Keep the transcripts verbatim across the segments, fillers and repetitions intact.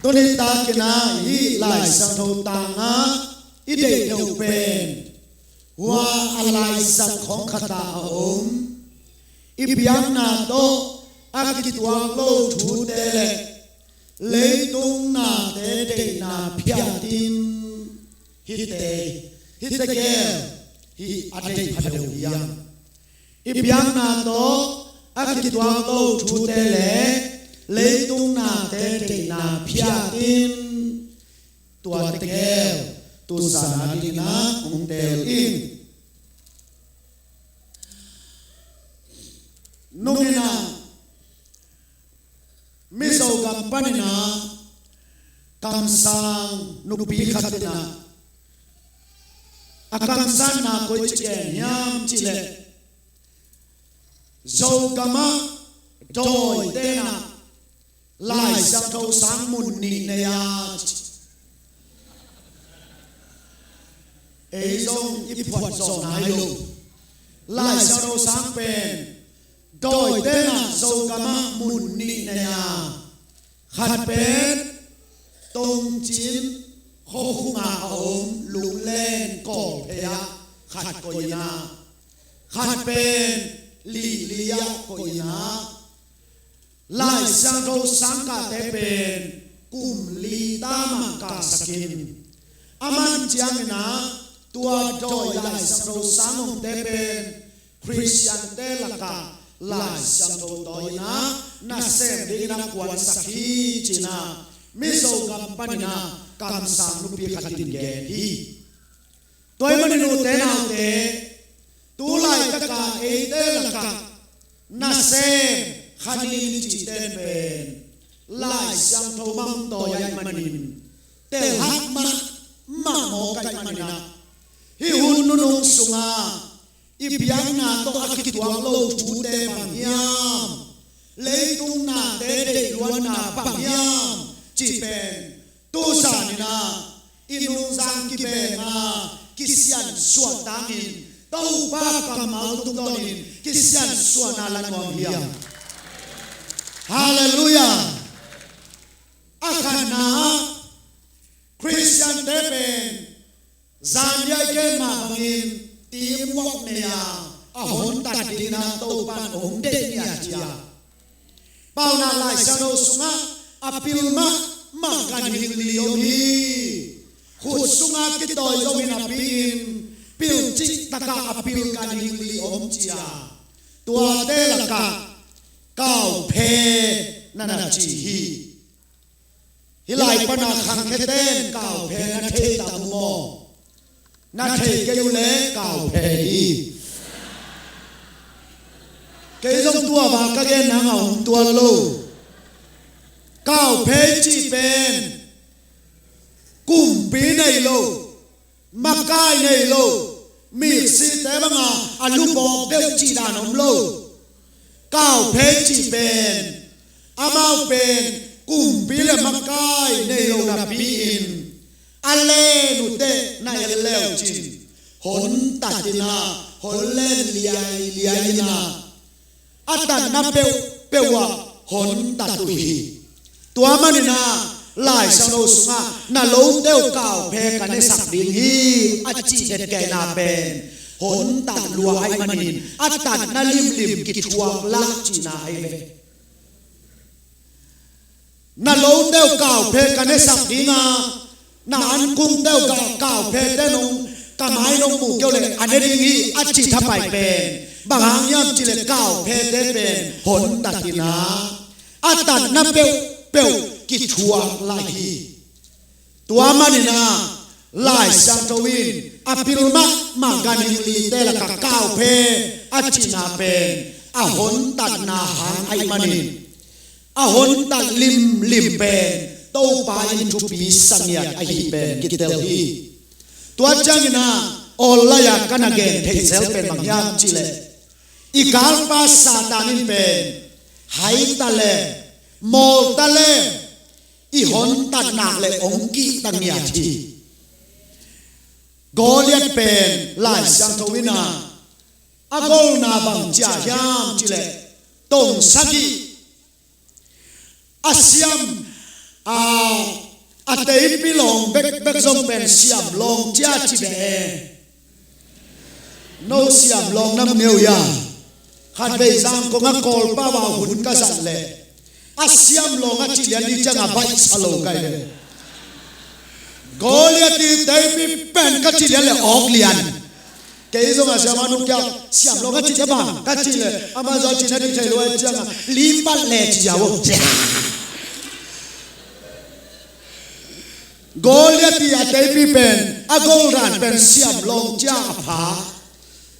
Tuni takin ah hih Lai Siangtho tangah i deih deuh pen, hua a laisak khawng khat ah a om, i biakna tawh a kituak lo thute le leitung nate deihna phiatin, hihte, hihte gel hih a deih pha deuh hiam? I biakna tawh a kituak lo thute le leitung nate deihna phiatin, tua tegel tu zan a dingin ah hong teel ing. Nung in ah Mizo gam panin ah kamsang nupi khat in ah a kamsanna koici gen hiam cih leh, Zogam ah dawite in ah Lai Siangtho sang mun nih nei a ci. Ei zong i phuat zawh nai lo. Lai Siangtho sang pen dawite in ah Zogam ah mun nih nei a, khat pen Tongcin khuakhung ah a om Lungleng Kawlphei ah khat koih in ah, khat pen Lihli ah koih in ah, Lai Siangtho sangkahte pen kum li tam ah kahsak in, a man ciangin ah tua dawi Lai Siangtho sang omte pen Khristiante lakah Lai Siangtho tawi in ah nasem dingin ah kuansak hi ci-in ah Mizo gam panin ah kamsang nupi khat in gen hi. Tua ahih manin ute naute, tu laitak a eite lakah nasem kha ni cihte pen Lai Siangtho mah tawi ahih manin telhak mahmah mawk ahih manin ah, hih hun nunung sungah i biakna tawh a kituak lo thute bang hiam, leitung nate deihluatna bang hiam cih pen tu zan in ah i nungzang kibeng a kisiansuah tangin, Topa kammal tungtawnin kisiansuahna la nuam hi hang. Halleluiah. A khatna ah Khristiante pen zan-a i gen mah bangin teamwork nei a, a hontat dingin ah Topa'n hong deih ni a ci a. Paunak Lai Siangtho sungah a pil mahmah ganhing li om hi. Khut sungah kitawi zo hi napi-in pilcih takah a pil ganhing li om ci a, tuate lakah kauphe na na ci hi. Hih lai pana khangkheten kauphe na thei ta mu maw? Na thei kei uh leh kauphe hi. Kei zong tua bang ka gen nang a om tuan lo. Kauphe cih pen kumpi nei lo, makai nei lo, miksite banga a lubawk deuh cih dan om lo. Kauphe cih pen amau pen kumpi le makai nei lo napi-in a len uh teh na en leucin hontat in ah, hon len liailiai in ah, a tatna peuhpeuh ah hontat uh hi. Tua manin ah Lai Siangtho sungah na lote uh kauphe ka nesak ding hi a cih hetkehna pen hontat lua ahih manin a tatna limlim kithuak lah cihna ahi ve. Na lote uh kauphe ka nesak ding a, na ankungte uh ka, kauphete nong ka mai nong mu kei uh leh a ne ding hi a cih thapai pen bang hang hiam cih leh kauphete pen hontat in ah a tatna peuhpeuh kithuak lah hi. Tua manin ah Lai Siangtho in a pil mahmah ganhing lite lakah kauphe a cihna pen a hontatna hang ahih manin a hontat limlim pen Topa in thupi sa ngiat ahih pen kitel hi. Tua ciangin ah online ah ka na gen theih zel pen bang hiam cih leh, i galpa Satan in pen hai ta leh, mawl ta leh, i hontat nak leh hong kihta ngiat hi. Goliat pen Lai Siangtho in ah a golna bang ci hiam cih leh, tong sagih a siam, A, a teipi lawng bekbek zong pen siam lawng cia ci beh e. No siam lawng nam neu ia. Khat vei Zangkong a Kawlpau a hun ka zat leh a siam lawng a cih lian ding ciang a baihsa lo kai ve. Goliat i teipi pen ka cih lian leh awk lian. Kei zong a siam a nung kia siam lawng a cih lian bang ka cih leh ama zong a cih na ding thei lo a ciang a lipat leh ci a vo. Goliat i a teipi pen a golran pen siam lawng cia a pha.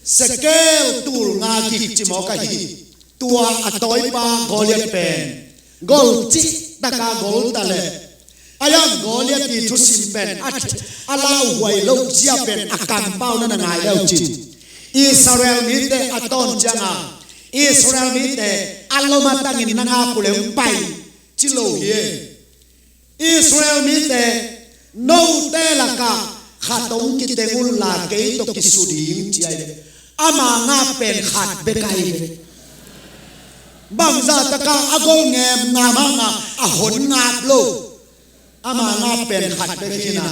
Sekel tul nga gik ci mawk ahi. Tua a tawipa Goliat pen gol cih taka gol ta leh a yang Goliat i thusim pen a, a lauhuai lo zia pen a kampau na na ngai leu cin. Israel mite a tawn cianga Israel mite a lom a tangin na ngak uh leh hong pai ci lo hi. Israel mite, note lakah khat hong kiteng unla kei tawh kisu ding ci ahi ve. Ama ngak pen khat bek ahi ve. Bangzah takah a gol ngem ngam hanga a hon ngap lo. Ama ngak pen khat bek hi na.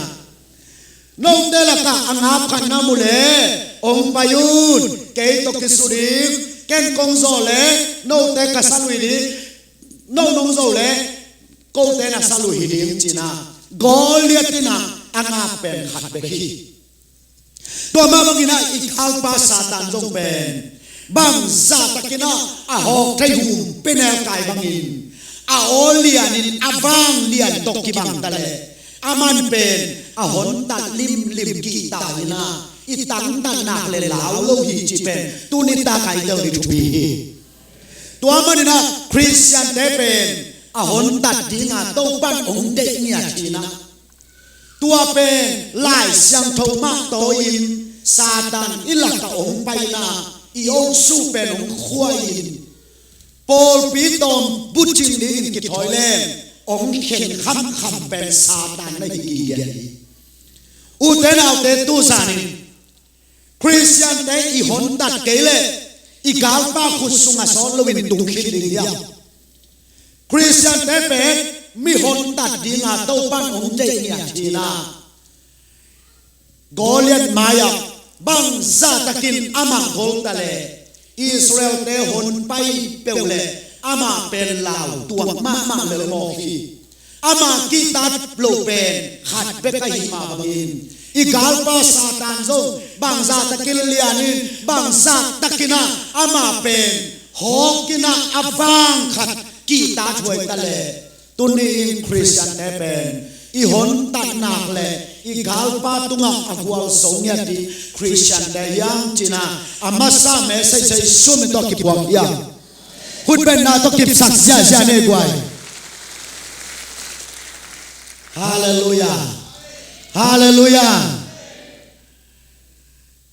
Note lakah a ngap khat na mu leh hong pai un, kei tawh kisu ding, ken kong zawh leh note ka sa lui ding, no nong zawh leh kote na sa lui hi ding cina. Goliat ina a ngak pen khat bek hi. Tua mah bangina i galpa Satan zong pen bangzah takina a hawk thei hum penel kai bangin a aw lianin a vang lian tawh kibang ta leh aman pen a hontat limlim kihta ina i tangtat nak le lau lo hi ci pen tuni taka i tel ding thupi hi. Tua manina Khristiante pen a hontat dinga Topan hong deih ngiat hina. Tua pen Lai Siangtho mah tawi-in Satan i lakah hong paina i ongsu pen hong khua-in pawlpi tawm bucing dingin kithawi leng hong khen khamkham pen Satan na hi kihia hi. Ute naute tuzanin Khristiante i hontat kei leh i galpa khut sunga sawt loin tung khin ding hiam? Khristiante pen mi hontat dinga Topan hong deih ngiat hina. Goliat mai-ah bangzah takin amah gol ta leh Israelte hon pai peuh leh amah pen lau tuak mahmah lel mawk hi. Ama kihtak loh pen khat bek ahi mah bangin i galpa Satan zong bangzah takin lianin bangzah takinah ama pen hawkinah a vang khat kihtak huai ta leh tuni-in Khristiante pen i hontatnak le i galpa tungah a gualzo ngiat ding Khristiante hiam cinah a masa message i sum i tawh kipuak hiam? Khutbetna tawh kipsak ziahziah ni guai. Halleluiah. Halleluiah.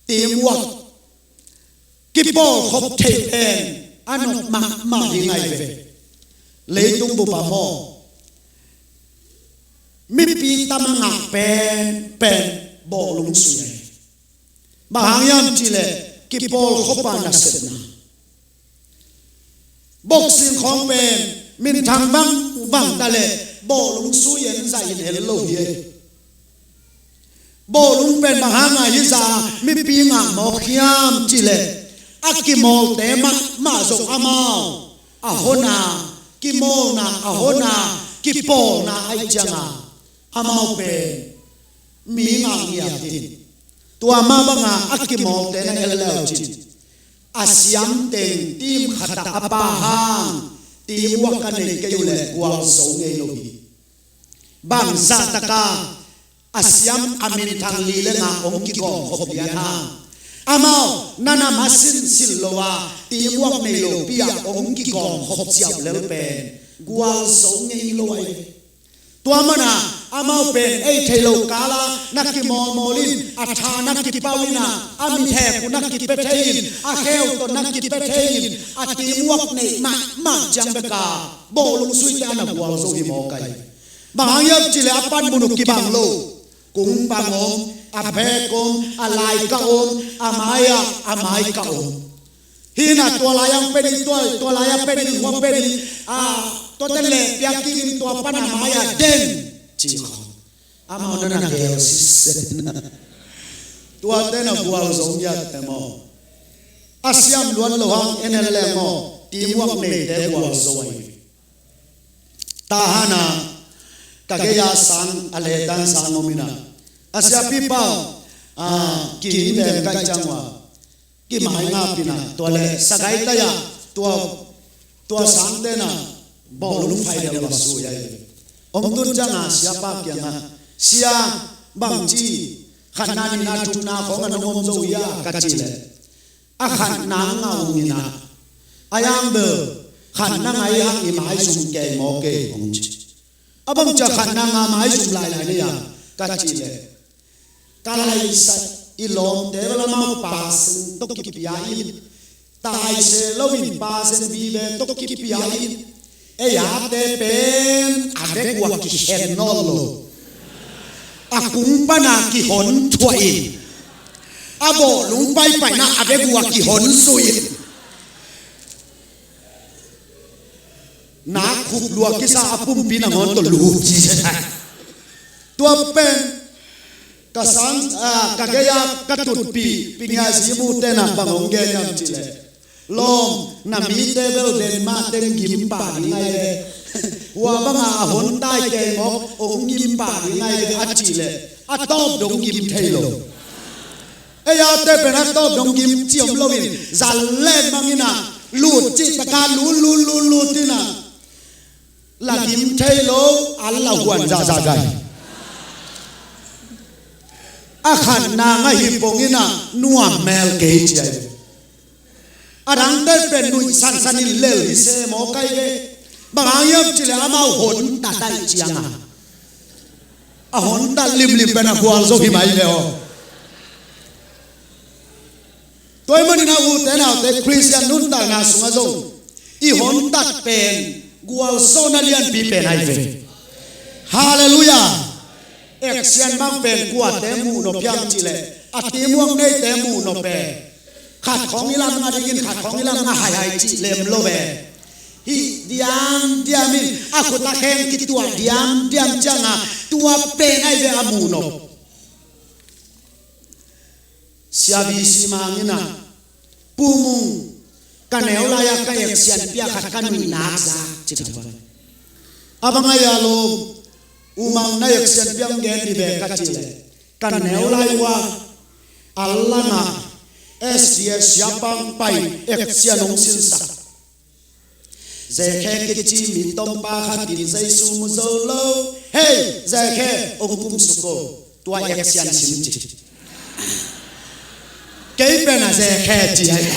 Teamwork, kipawlkhop theih pen a nop mahmah ding ahi ve. Leitung bup ah maw, mipi tam a ngak pen pen bawlung sui ahi. Bang hang hiam cihleh kipawlkhop a nasepna. Boxing khawng pen minthang vangvang ta leh bawlung sui en zah in hel lo hi. Bawlung pen bang hanga hizah mipi ngak mawk hiam cihleh a kimawlte mahmah zong amau a hona, kimawlna a hona, kipawlna ahi cianga amau pen mi ngak ngiat in tua mah banga a kimawlte na hel leu cin a siam teng team khatah a pahang teamwork a nei kei uh leh gualzo ngei lo hi. Bangzah taka a siam a minthang li le nga hong kigawmkhop lian hang amau nanam a sinsin lo a teamwork nei lopi ah hong kigawmkhop ciauh lel pen gualzo ngei lo ahi. Tua mana amau pen ei thei lo kala na kimawlmawl in a tha na kipau ina a mithek uh na kipia thei in a kheu tawh na kipia thei in a teamwork neih mahmah ciang beka bawlung suite a na gualzo hi mawk ahi. Bang hang hiam cihleh a panmun uh kibang lo. Kung pang om, a bek om, a lai ka om, a mai-ah a mai ka om. Hih na tua lai-ah pen hi, tua, tua lai-ah pen hi, hua pen hi. Ah, tuate leh piak kik in, tua pan a mai-ah den ci khawng. Amau na na gel sisen. Tuate na gualzo ngiat te maw. A siam luat lo hang en en leng maw, teamwork neite gualzo ahi. Tahan a, ka gei-a sang a letan sang om in a, a siapi pau, a, ki-ing deng kaih ciang ua, kimai ngap in a, tua leh sagai tai-ah tua, tua sangte na bawlung phai deuh va sui ahi. Hong tun ciang a siapa kiangah, "Sia, bangci khatna nihna thumna khawng a nong om zo hia?" ka cih leh, "A khatna ngah ung in a, a yang bel khatna ngah hang i maizum kei maw kei," hong ci. "A bang cia khatna ngah maizum lailai na hia?" ka cih leh, "Ka laisat i lawmte bel amau passion tawh kipia in, taise loin passion vive tawh kipia in, ei ate pen a vek uh a kikhen nawn lo. A kung pana kihon thuah in, a bawlung paipaina a vek uh a kihon zui in, nak khup lua kisa a pumpi nangawn tawh lut ci," ci. Tua pen ka sang, ah, ka gei-a ka tutpih Pi Ngia Zi Mu te na bang hong gen hiam cih leh, "Lawm, na mite bel den mah teng gim pah ding ahi ve. Hua banga a hon tai kei mawk, hong gim pah ding ahi ve," a cih leh, a tawp dong gim thei lo. Ei ate pen a tawp dong gim ci om loin, zan len mang in a, lut cih taka lut, lut, lut, lut in a, la gim thei lo, an la huan zahzah gai. A khatna ngah hi pong in a, nuam mel kei ci ahi. A dangte pen nuih sansan in lel hi se maw kai ve. Bang hang hiam cih leh amau hontat ahih ciang a, a hontat limlim pen a gualzo hi mai ve aw. Tua ahih manin a, ute naute, Khristian nuntakna sungah zong i hontat pen gualzawhna lianpi pen ahi ve. Halleluiah. Action bang pen kuate muh nop hiam cih leh, a teamwork neite muh nop e. Khat khawng i lam ngah dingin khat khawng i lam ngah haihai cih lem lo e. Hih diamdiam in a khut a kheng kituah diamdiam ciang a, tua pen ahi ve a muh nop. Sia V C Mang in a, "Pu Mung, ka neu lai-a ka action piang khat ka nuih nak zak," ci ta pai. A bang a hia lawm, U Mang na action piang gen ni ve ka cih leh, ka neu lai uh a, a langah S D A siapa hong pai action hong sinsak. "Zekhe kici mi tompa khat in Jesu mu zo lo. Hei, Zekhe, hong kumsuk o. Tua action sim," ci. Kei pen a Zekhe ci ahi.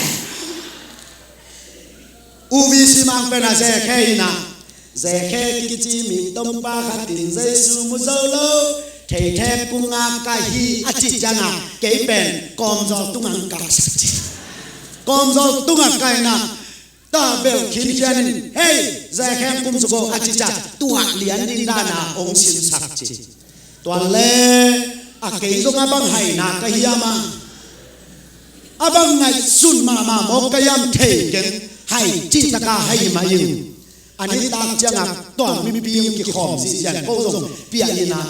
U V C Mang pen a Zekhe hi na. "Zekhe kici mi tompa khat in Jesu mu zo lo. Theithek kung a ka hi," a cih ciang a, kei pen kawmzawl tungah hong kapsak ci. Kawmzawl tungah kai na, tua bel khinkhian in, "Hei, Zekhe, hong kumsuk o," a cih ciang, tua lian ding dan a hong sinsak ci. Tua leh a kei zong a bang haina ka hiam a, a bang ngaihsun mahmah mawk ka hiam thei keng, hai cih taka hai mah ing. A nitak ciang a tua mipi hong kikhawm zihzian ko zong piang in a,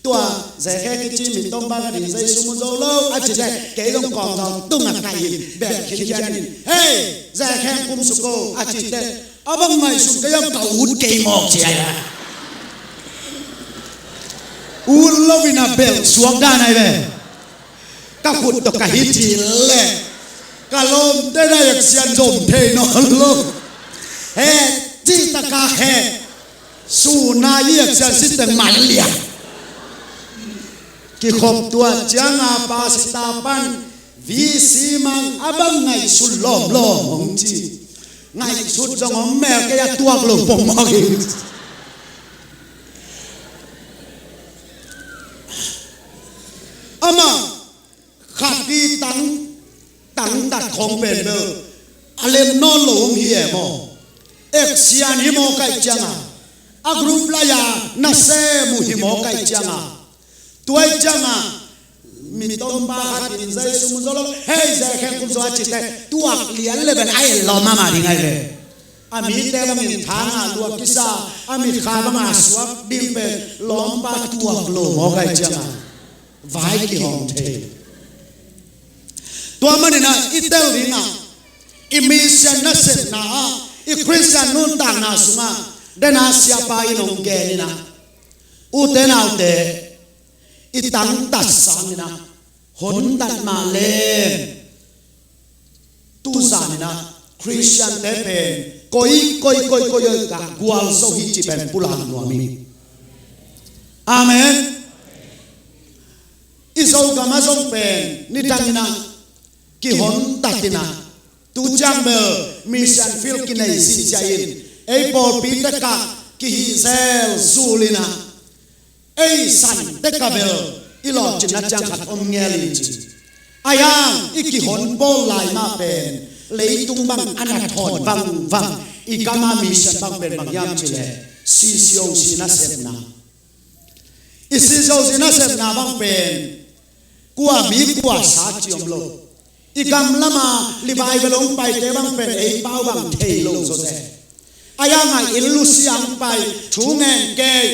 tua "Zekhe kici mi tompa khat in Jesu mu zo lo," a cih leh kei zong kawmzawl tungah kai in, bel khinkhian in, "Hei, Zekhe, hong kumsuk o," a cih teh, a bang ngaihsun ka hiam, ka ut kei mawk ci ahi. Ut lo in a bel suak dan ahi ve. Ka khut tawh ka hi cil leh, ka lawmte na action zom thei nawn lo. Heh, cih taka heh. Sun a i action si teng man lian. Kikhop tuah ciang a pastor pan V C Mang a bang ngaihsut lawmlawm hong ci. Ngaihsut zong om mel kei a, tuak lo pongmawk hi. Amah khat i tang, tangtat khawng pen bel a lem nawn lo hong hi e maw. Action hi mawk ahih ciang a, a group lai-a nasem uh hi mawk ahih ciang a, tua ahih ciang a Mi tompa khat in Jesu mun zo lo, hei, Zakaia khum zo a cih teh, tuak lian le bel a et lawm mahmah ding ahi ve. A mite bangin thang ah luah kisa, a mitkha bangah suak ding pen lawmpa tuak lo mawk ahih ciangin vai kihawm thei. Tua manin ah i tel ding ah, i mission nasepna ah, i Khristian nuntakna sungah, den a siapa in hong gen in ah, ute naute, i tangtat sangin ah, hontat mah leng, tuzan in ah Khristiante pen koi, koi, koi, koi, koi ah gualzo hi cih pen pulak nuam hi. Amen. I Zogam ah zong pen nidang in ah kihontat in ah, tu ciang bel mission field kinei zihziah in, ei pawlpi tek ah kihih zelzul in ah, ei san tek ah bel i lawhcinna ciang khat om ngel in ci. Ahi hang i kihon bawl lai mah pen leitung bang a na thawn vangvang, i gam ah mission bang pen bang hiam cih leh C C O C nasepna. I C C O C nasepna bang pen kua mi kua sa ci om lo. I gam lam ah revival hong paite bang pen ei pau bang thei lo zawzen. Ahi hang a inn lusia hong pai, thu ngen kei,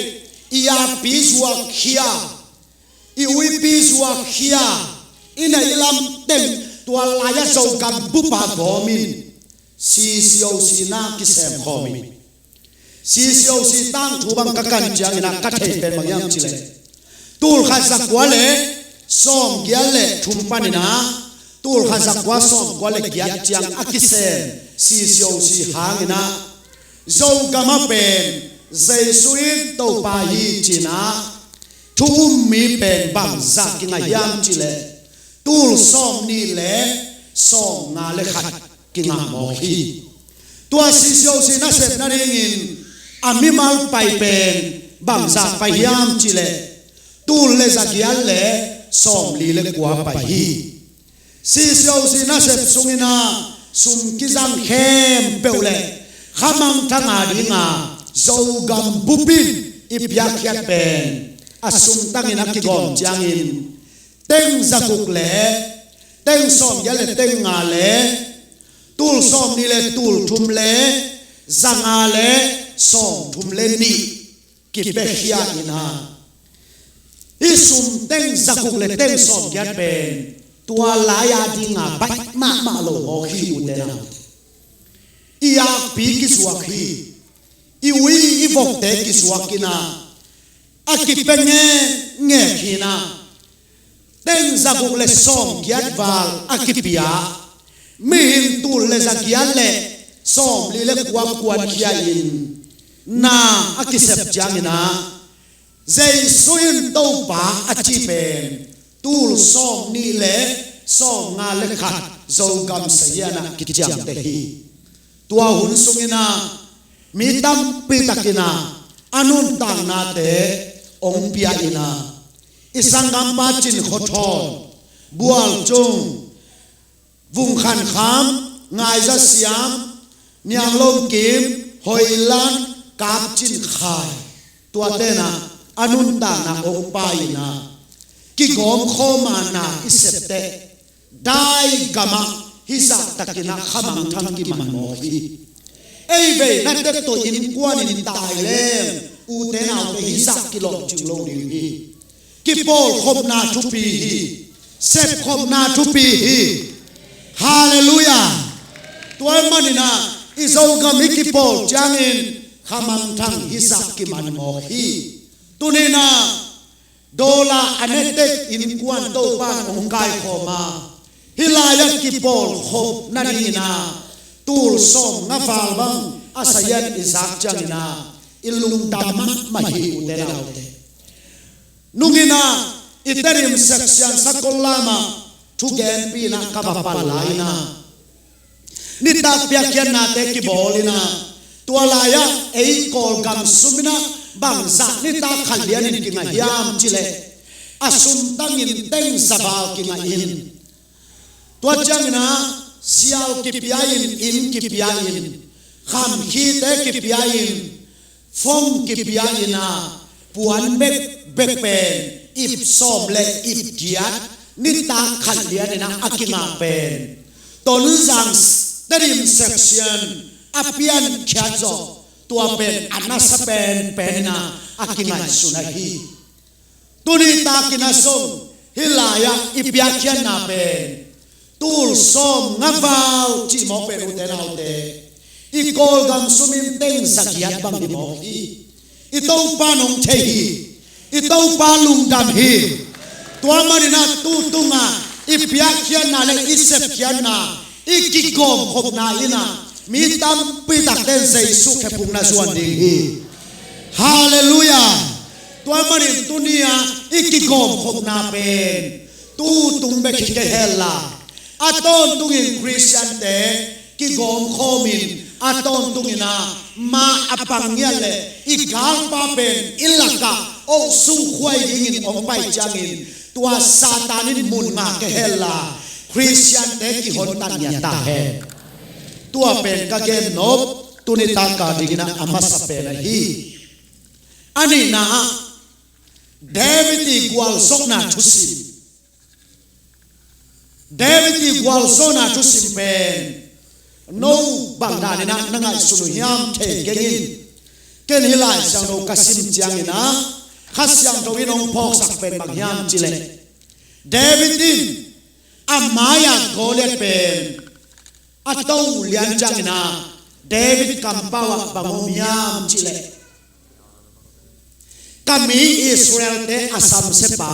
i yakpi zuak khia, i uipi zuak khia, i neih lam teng, tua lai ah Zogam bup ah gawm in C C O C na kisem khawm in. C C O C tangthu bang ka kan ciangin ah ka thei pen bang hiam cih leh, tul khat za kua le sawm giat le thum panin ah tul khat za kua sawm kua le giat ciang a kisem C C O C hangin ah, Zogam ah pen Jesu in Topa hi ci-in ah thu um mi pen bangzah kingah hiam cih leh, tul sawm nih le sawm nga le khat kingah mawk hi. Tua C C O C nasep nadingin a mimal pai pen bangzah pai hiam cih leh, tul le za giat le sawm li le kua pai hi. C C O C nasep sungin ah sum kizang khempeuh le kha mangthang a ding a Zogam bup in i piakkhiat pen a sum tangin a kigawm ciangin teng za guk le teng sawm giat le teng nga le tul sawm nih le tul thum le za nga le sawm thum le nih kipiakhia in ah, hih sum teng za guk le teng sawm giat pen tua lai a ding a baih mahmah lo mawk hi, ute naute. I yakpi kizuak hi. I ui i vokte kizuak in ah, a kipia ngekngek hi in ah, teng za guk le sawm giat val a kipia, mihing tul le za giat le sawm li le kua kuankhia in na a kisep ciangin ah, Jesu in Topa a cih pen tul sawm nih le sawm nga le khat Zogam sahian ah kiciamteh hi. Tua hun sungin ah mi tampi takin ah a nuntaknate hong pia in ah, i sanggampa Cin Khaw Thawn, Bual Cung, Vung Khan Kham, Ngai Za Siam, Niang Lom Kim, Hoi Lan, Kap Cin Khai, tuate in ah a nuntakna hong pia in ah, kigawm khawm a na i sep teh, dai gam ah hih zah takin ah kha mangthang kiman mawk hi. Ei veina tek tawh innkuan in tai leng, ute naute, hih zah kilawmcing lo ding hi. Kipawlkhopna thupi hi. Sepkhopna thupi hi. Halleluiah. Tua ahih manin ah i Zogam i kipawl ciangin kha mangthang hih zah kiman mawk hi. Tuni in ah dollar a netek innkuan Topa'n hong kaikhawm a, hih lai-ah kipawlkhop nadingin ah tul sawm nga val bang a sahian i zak ciangin ah i lungdam mahmah hi, ute naute. Nung in ah i Tedim section Sakollam ah thugenpi in ah ka va pan lai in ah, nitak piakkhiatnate kibawl in ah, tua lai-ah ei Kawlgam sum in ah bangzah nitak khat lianin kingah hiam cih leh, a sum tangin teng za val kingah in, tua ciangin ah sial kipia in, inn kipia in, khamkhite kipia in, fong kipia in ah, puan bekbek pen ip sawm le ip giat, nitak khat lianin ah a kingah pen Tonzang Tedim section a piankhiat zawh, tua pen a nasa penpen in ah a kingaihsun ahi. Tuni takin a sung hih lai-ah i piakkhiatna pen tul sawm nga val cih mawk pen, ute naute, i Kawlgam sum in teng za giat bang hi mawk hi. I Topa nong thei hi. I Topa lungdam hi. Tua manin ah tu tungah i piakkhiatna le i sepkhiatna, i kigawmkhopna in ah mi tampi takte in Jesu khephung na zuan ding hi. Halleluiah. Tua manin tuni-ah i kigawmkhopna pen tu tung bek hi kei hen la, a tawntungin Khristiante kigawmkhawmin, a tawntungin ah ma a pang ngiat leh i galpa pen i lakah oh sungkhuai dingin hong pai ciangin, tua Satan in mun ngah kei hen la, Khristiante kihontat ngiat ta hen. Tua pen ka gen nop tuni taka dingin ah a masa pen ahi. A nihna ah, David i gualzawhna thusim. David i gualzawhna thusim pen no bang danin ah na ngaihsun uh hiam thei keng in. Ken hih Lai Siangtho ka sim ciangin ah Kha Siangtho in hong phawksak pen bang hiam cih leh, David in a mai-ah Goliath pen a to lian ciangin ah David kampau ah bang om hiam cih leh, ka mi Israelte a samsiapa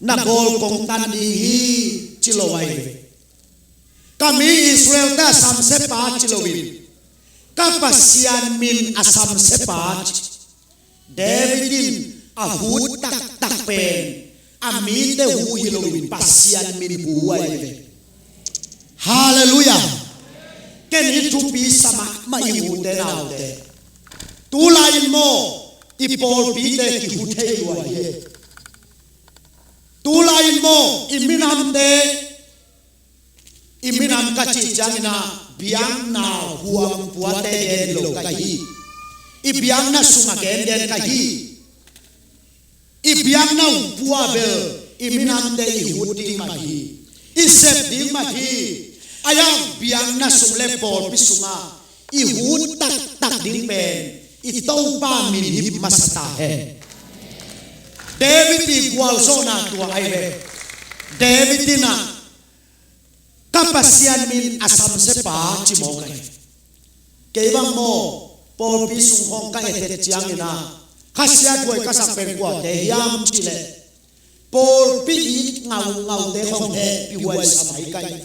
na gawl kong tan ding hi, ci lo ahi ve. Ka mi Israelte a samsiapa ci loin, ka Pasian min a samsiapa ci. David in a hut taktak pen a mite hu hi loin Pasian min hu ahi ve. Halleluiah. Ken hih thupi sa mahmah ing, ute naute. Tulai-in maw i pawlpite kihu thei lua hi. Tulai-in maw i minamte, i minam ka cih ciangin ah biakna huang puate gen hi lo ka hi. I biakna sungah gen gen ka hi. I biakna uh pua bel i minamte i hut ding mah hi. I sep ding mah hi. Ahi hang biakna sung le pawlpi sungah i hut taktak ding pen i Topa min hi masa ta hen. David i gualzawhna tua ahi ve. David in ah ka Pasian min a samsiapa ci mawk ahi. Kei bang maw pawlpi sung khawng ka et et ciangin ah khasiathuai ka sak pen kuate hiam cih leh, pawlpi it ngaungaute khawng hehpihhuai sa mai ka hi.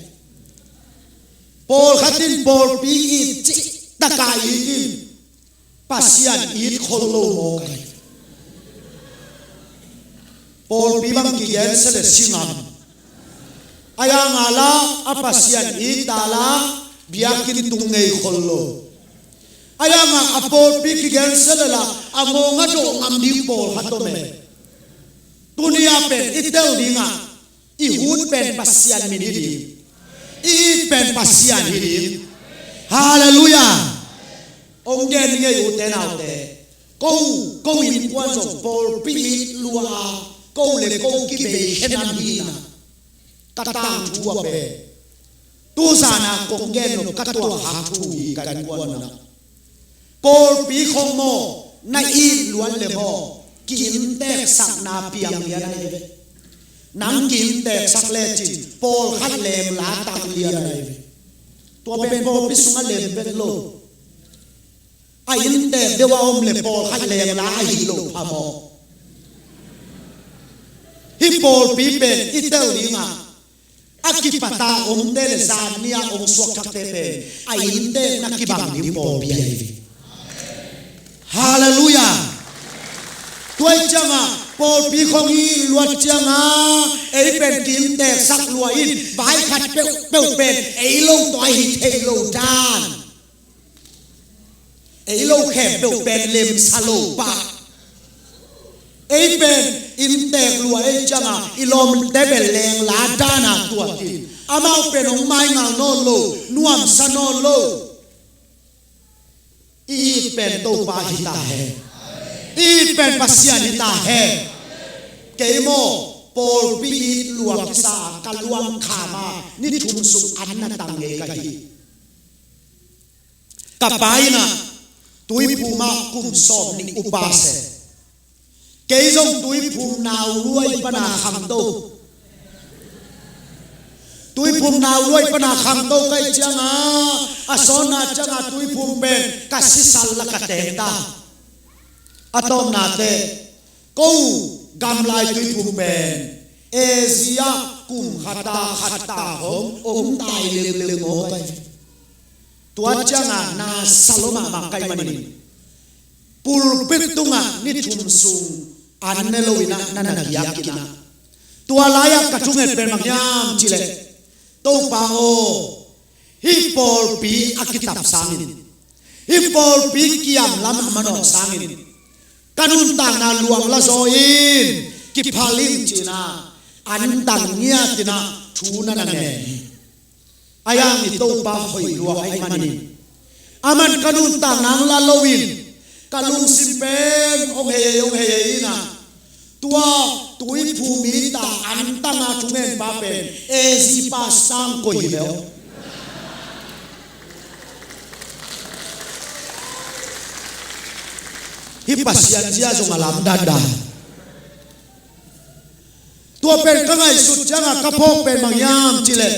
Pawlkhat in pawlpi it cihtak a it in Pasian it khol lo mawk ahi. Pawlpi bang kigen sia le si ngam. Ahi hang a la a Pasian it ta la biakinn tung ngei khol lo. Ahi hang a pawlpi kigen sia le la a ngawng a dawh ngam ding pawlkhat om e. Tuni-a pen i tel dingah i hut pen Pasian min hi ding. I it pen Pasian hi ding. Halleluiah. Hong gen ngei, ute naute. Ko, ko innkuan zong pawlpi it lua a, ko le ko kibei khenam hi na. Ka tangthu a pen tuzan a kong gen nop ka tuahak thu hi, ka innkuan un ah. Pawlpi khawng maw na it luat le maw ki-innteeksakna piang lian ahi ve. Nang ki-innteeksak lecin pawlkhat lengla tang lian ahi ve. Tua pen pawlpi sungah lem vet lo. A innteek deuh a om le pawlkhat lengla ahi lo phamawh. Hih pawlpi pen i tel dingah a kipata omte le zan ni-a hong suakthakte pen a innteekna kibang ding pawlpi ahi ve. Halleluiah. Tua ih ciangah pawlpi khawng i luat ciangah ei pen ki-innteeksak lua in vai khat peuhpeuh pen ei lo tawh ahi thei lo dan. Ei lo khempeuh pen lemsa lo pah. Ei pen innteek lua ei ciangah i lawmte pen lengla dana tuat in amau pen hong maingal nawn lo, nuamsa nawn lo. I it pen Topa hi ta hen. I it pen Pasian hi ta hen. Kei maw pawlpi it lua kisa a ka luang kham a ni thum sung an na tang ngei ka hi. Ka pa in ah Tuiphuma kum sawmnih upa se. Kei zong Tuiphum nauruai pana khangto. Tuiphum nauruai pana khangto ka hih ciangin a sawtna ciangin Tuiphum pen ka sisal la ka teng ta. A tawpna teh ko gamlai Tuiphum pen Asia kum khat a khat a hong om tai leuleu maw kai. Tua ciangin na sa lua mahmah ka hih manin pulpit tungah ni thum sung an ne loin ah na na giak in ah. Tua lai-ah ka thunget pen bang hiam cih leh, Topa aw, hih pawlpi a kitap sangin, hih pawlpi kiam lam a manawh sangin ka nuntakna luang la zaw in kiphal ing ci-in ah an tang ngiat in ah thu na na ngen hi. A yang i Topa hoih lua ahih manin, aman ka nuntakna la loin ka lungsim pen hong hei hei hong hei hei in ah, tua Tuiphum it a an tang a thungetpa pen A Z pa sang koi hi ve aw. Hih Pasian zia zong a lamdang dan. Tua pen ka ngaihsut ciangin ka phawk pen bang hiam cih leh,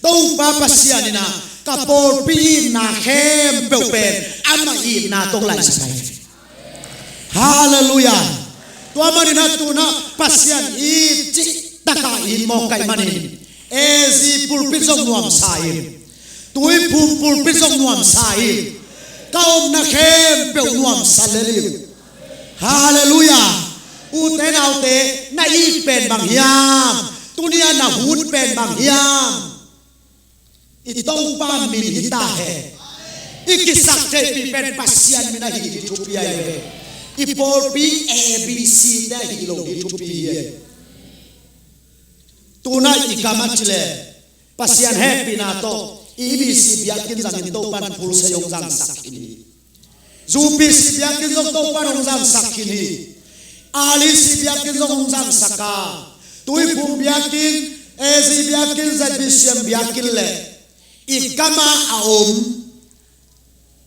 Topa Pasian in ah ka pawlpi itna khempeuh pen amah itna tawh laihsak hi. Halleluiah. Tua manin ah tu-in ah Pasian it cihtak a it mawk ka hih manin A Z pulpit zong nuamsa in, Tuiphum pulpit zong nuamsa in, ka omna khempeuh nuamsa lel in. Halleluiah. Ute naute, na it pen bang hiam? Tuni-a na hut pen bang hiam? I Topa min hi ta hen. I kisaktheihpih pen Pasian min ahi ding thupi ahi ve. I pawlpi A B C te ahi lo ding thupi hi. Tu-in ah i gam ah cih leh Pasian hehpihna tawh E B C biakinn zangin Topa'n Full Sail hong zangsak khin hi. U P C biakinn zong Topa'n hong zangsak khin hi. R C biakinn zong hong zangsak a, Tuiphum biakinn, A Z biakinn, Z B C M biakinn le i gam ah a om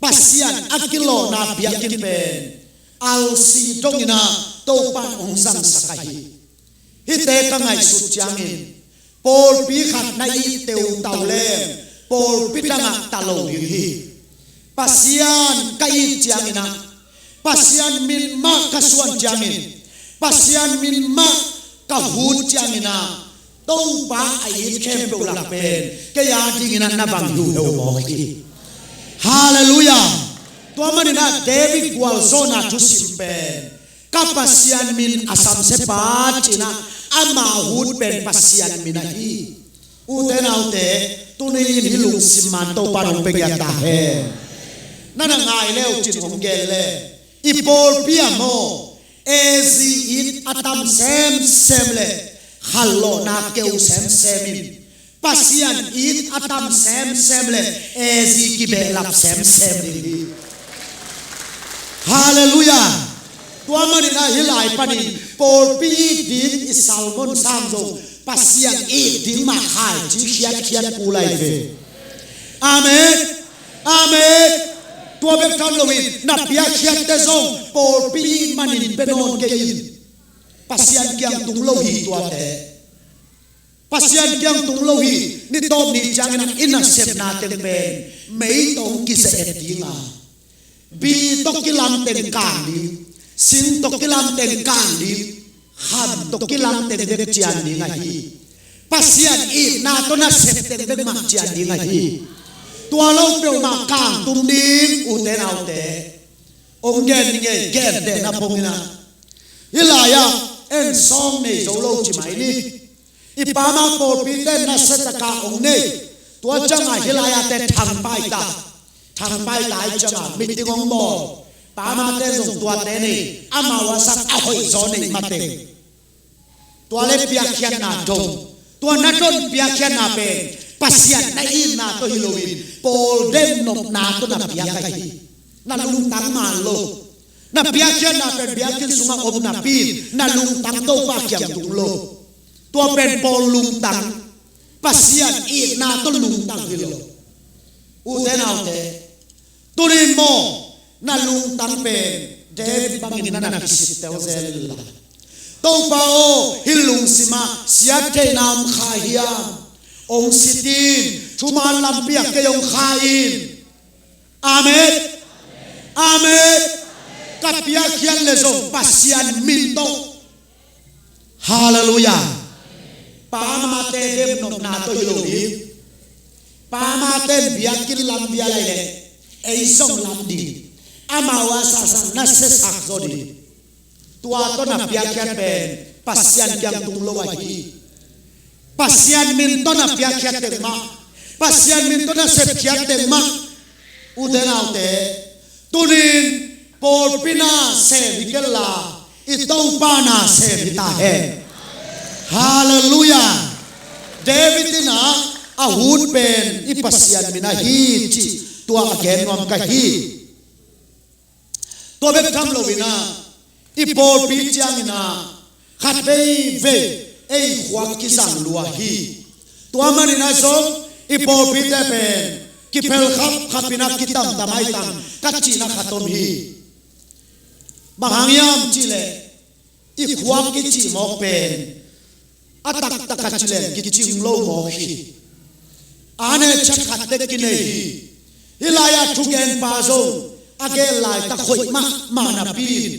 Pasian a kilawhna biakinn pen R C dongin ah Topa'n hong zangsak ahi. Hihte ka ngaihsut ciangin pawlpi khat na it teutau leng pawlpi dangah ta lo ding hi. Pasian ka it ciangin ah, Pasian min mah ka suan ciangin, Pasian min mah ka hut ciangin ah, Topa a it khempeuh lak pen kei a dingin ah na bang hiuheu mawk hi. Halleluiah. Tua manin ah David gualzawhna thusim pen ka Pasian min a samsia pa ci-in ah ama hut pen Pasian min ahi. Ute naute, tuni-in hih lungsim man Topa'n hong pia ta hen. Na na ngai le uh cin hong gen le, i pawlpi ah maw, A Z it a tam semsem le khanlawhna keu semsem in, Pasian it a tam semsem le A Z kibehlap semsem ding hi. Halleluiah. Tua manin ah hih lai panin pawlpi it ding i sermon sang zong Pasian it ding mah khaici khiatkhiat kul lai ve. Amen. Amen. Tua bek tham loin na piakkhiatte zong pawlpi it manin pia nawn kei in. Pasian kiang tung lo hi tuate. Pasian kiang tung lo hi. Ni tawp ni ciangin ah i nasepna teng pen mei tawh kizia et ding a, bi tawh kilang teng kang ding, sing tawh kilang teng kang ding, kham tawh kilang teng bek cian ding ahi. Pasian itna tawh nasep teng bek mah cian ding ahi. Tua lo peuhmah kang tung ding, ute naute. Hong gen ni ngei, gentehna pongin ah, hih lai-ah en sawng nei zo lo ci mai ni. I pama pawlpite nasia taka hong nei. Tua ciangah hih lai-ah te thangpai ta. Thangpai ta ahih ciangah meeting hong bawl. Pamate zong tuate nei, amau a sak a hoihzaw nei mateng. Tua le piakkhiatna dong. Tua na don piakkhiatna pen Pasian na itna tawh hi loin pawl den nopna tawh na piak ahi. Na lungtang man lo. Na piakkhiatna pen biakinn sungah om napi in na lungtang Topa kiang tung lo. Tua pen pawl lungtang, Pasian itna tawh lungtang hi lo. Ute naute, tunin maw, na lungtang pen David bangin na na kisittel zel inla, Topa aw, hih lungsimah siattheihna om kha hiam? Hong sit in, thuman lampi ah kei hong kha in. Amen. Amen. Ka piakkhiat le zong Pasian min tawh. Halleluiah. Pamate demnopna tawh hi lo ding. Pamate in biakinn lam bia lai leh ei zong lam ding. Amau a sasang na siasak zaw ding. Tua tawh na piakkhiat pen Pasian kiang tung lo ahi. Pasian min tawh na piakkhiat teng mah, Pasian min tawh na sepkhiat teng mah. Ute naute, tunin pawlpi na sem hi kenla, i Topa na sem hi ta hen. Halleluiah. David in a, a hun pen i Pasian min ahi cih tua a gen nuam ka hi. Tua bek tham loin a, i pawlpi ciangin a, khat veivei ei khuak kizang lua hi. Tua manin a zong i pawlpite pen kiphel khapkhap in a, kitamtam ai tang ka cihna khat om hi. Bang hang hiam cihleh, i khuak i cih mawk pen a taktak a ci leng kicing lo mawk hi. A ne chat khat tek kinei hi. Hih lai-ah thugenpa zong a gen laitak hoih mahmah napi in,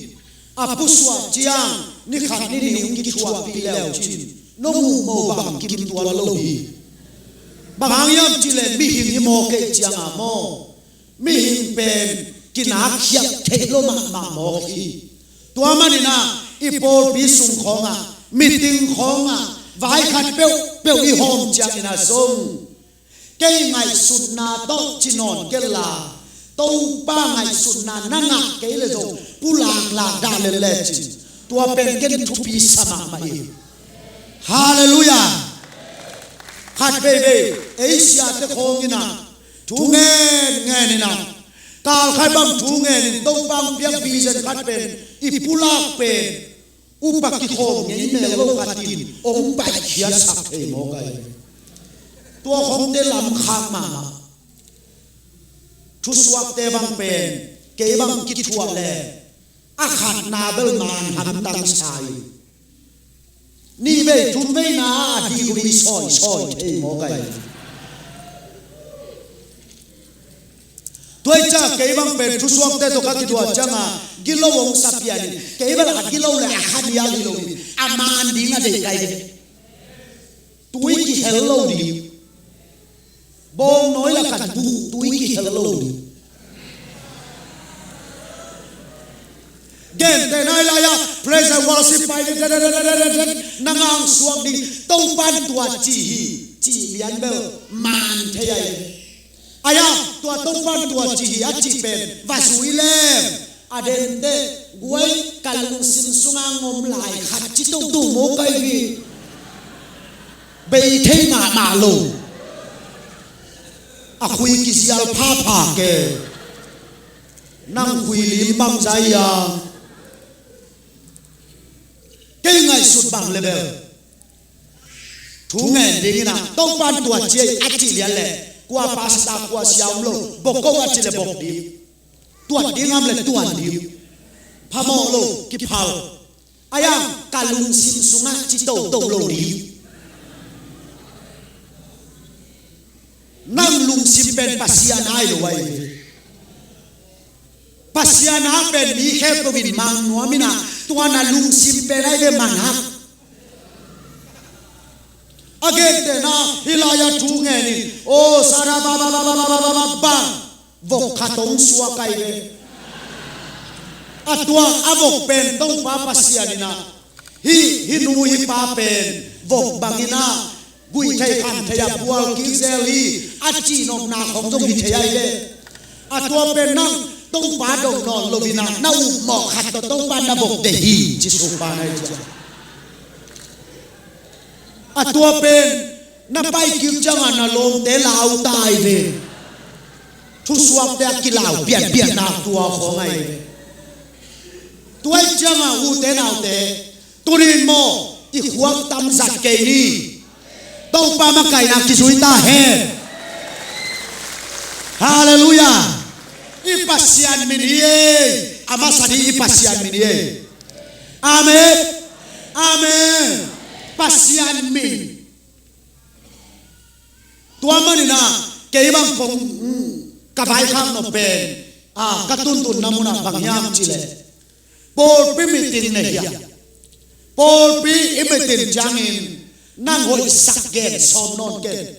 a pusuah ciang ni khat ni nih hong kithuahpih le uh cin, nong uh maw, bang kim tuan lo hi. Bang hang hiam cihleh mihing hi mawk kei ciangah maw, mihing pen kinakhiat theih lo mahmah mawk hi. Tua manin a, i pawlpi sung khawngah, meeting khawngah, vai khat peuhpeuh i hawm ciangin a zong, kei ngaihsutna tawh ci nawn kenla, Topa ngaihsutna na ngah kei le zong pulaklak dah lel lecin, tua pen ken thupi sa mahmah hi. Halleluiah. Khat veivei ei siate khawng in a, thu ngen ngen in a, kalkhai bang thu ngen in, Topa hong piak vision khat pen i pulak pen upa kikhawm ngei mel lo khat in hong paikhiatsak thei mawk ahi. Tua khawngte lam khak mahmah. Thusuakte bang pen kei bang kithuah le a khatna bel man hamtang sa hi. Nih vei thum veina a degree sawisawi thei mawk ahi. Tua hi ciang kei bang pen thusuakte tawh ka kiduah ciangin gilo hong sa pian in, kei bel a gilo le a khanial hi lo in, a man ding a deih ka hi. Tui kihel lo ding. Bawngnawi la kan buh tui kihel lo ding. Gentehna hi lai-ah praise and worship pai ding, na ngang suak ding, Topan tua ci hi, cih lian bel man thei ahi. Ahi a, tua Topan tua ci hi a cih pen va zui leng, a dente guai ka lungsim sungah ngom lai khat ci toto mawk ahi hi. Bei thei mahmah lo. A khui kizial phapha ke. Nang khui lim bang zai a. Kei ngaihsut bang le bel, thu ngen dingin a, Topan tua ci a cih lian le, kua pastor kua sia om lo, bok ko a ci le bok ding. Tuan ding om le tuan ding. Phamawh lo kiphal. Ahi a, ka lungsim sungah ci toto lo ding. Nang lungsim pen Pasian ai lo ahi ve. Pasian a pen mi khempeuh in mang nuam in a, tua na lungsim pen ai ve man hak. A gentehna hi lai-ah thu ngen in, o sara ba ba ba ba, vok khat hong suak ahi ve. A tua a vok pen Topa Pasian in a, hih hih nu hih pa pen vok bangin a, guih thei kham thei a bual kik zel hi, a cihnopna khawng zong hi thei ahi ve. A tua pen nang Topa dong nawn lo in a, na upmawh khat tawh Topa na vok deih hi, ci suk pa na hi ciang. A tua pen na pai kik ciangah na lawmte lau ta ahi ve. Thusuakte a kilau pianpianna tua khawng ahi ve. Tua hi ciangah ute naute, tunin maw, i khuak tam zat kei ni. Topa makaihna kizui ta hen. Halleluiah. I Pasian min hi ei. A masa ding i Pasian min hi ei. Amen. Amen. Pasian min. Tua manin ah kei bang kong, mm, ka vaikhak nop pen, ah, ka tuntunna munah bang hiam cih leh, pawlpi mitin ne hia? Pawlpi i mitin ciangin nang hoihsak gen sawm nawn ken.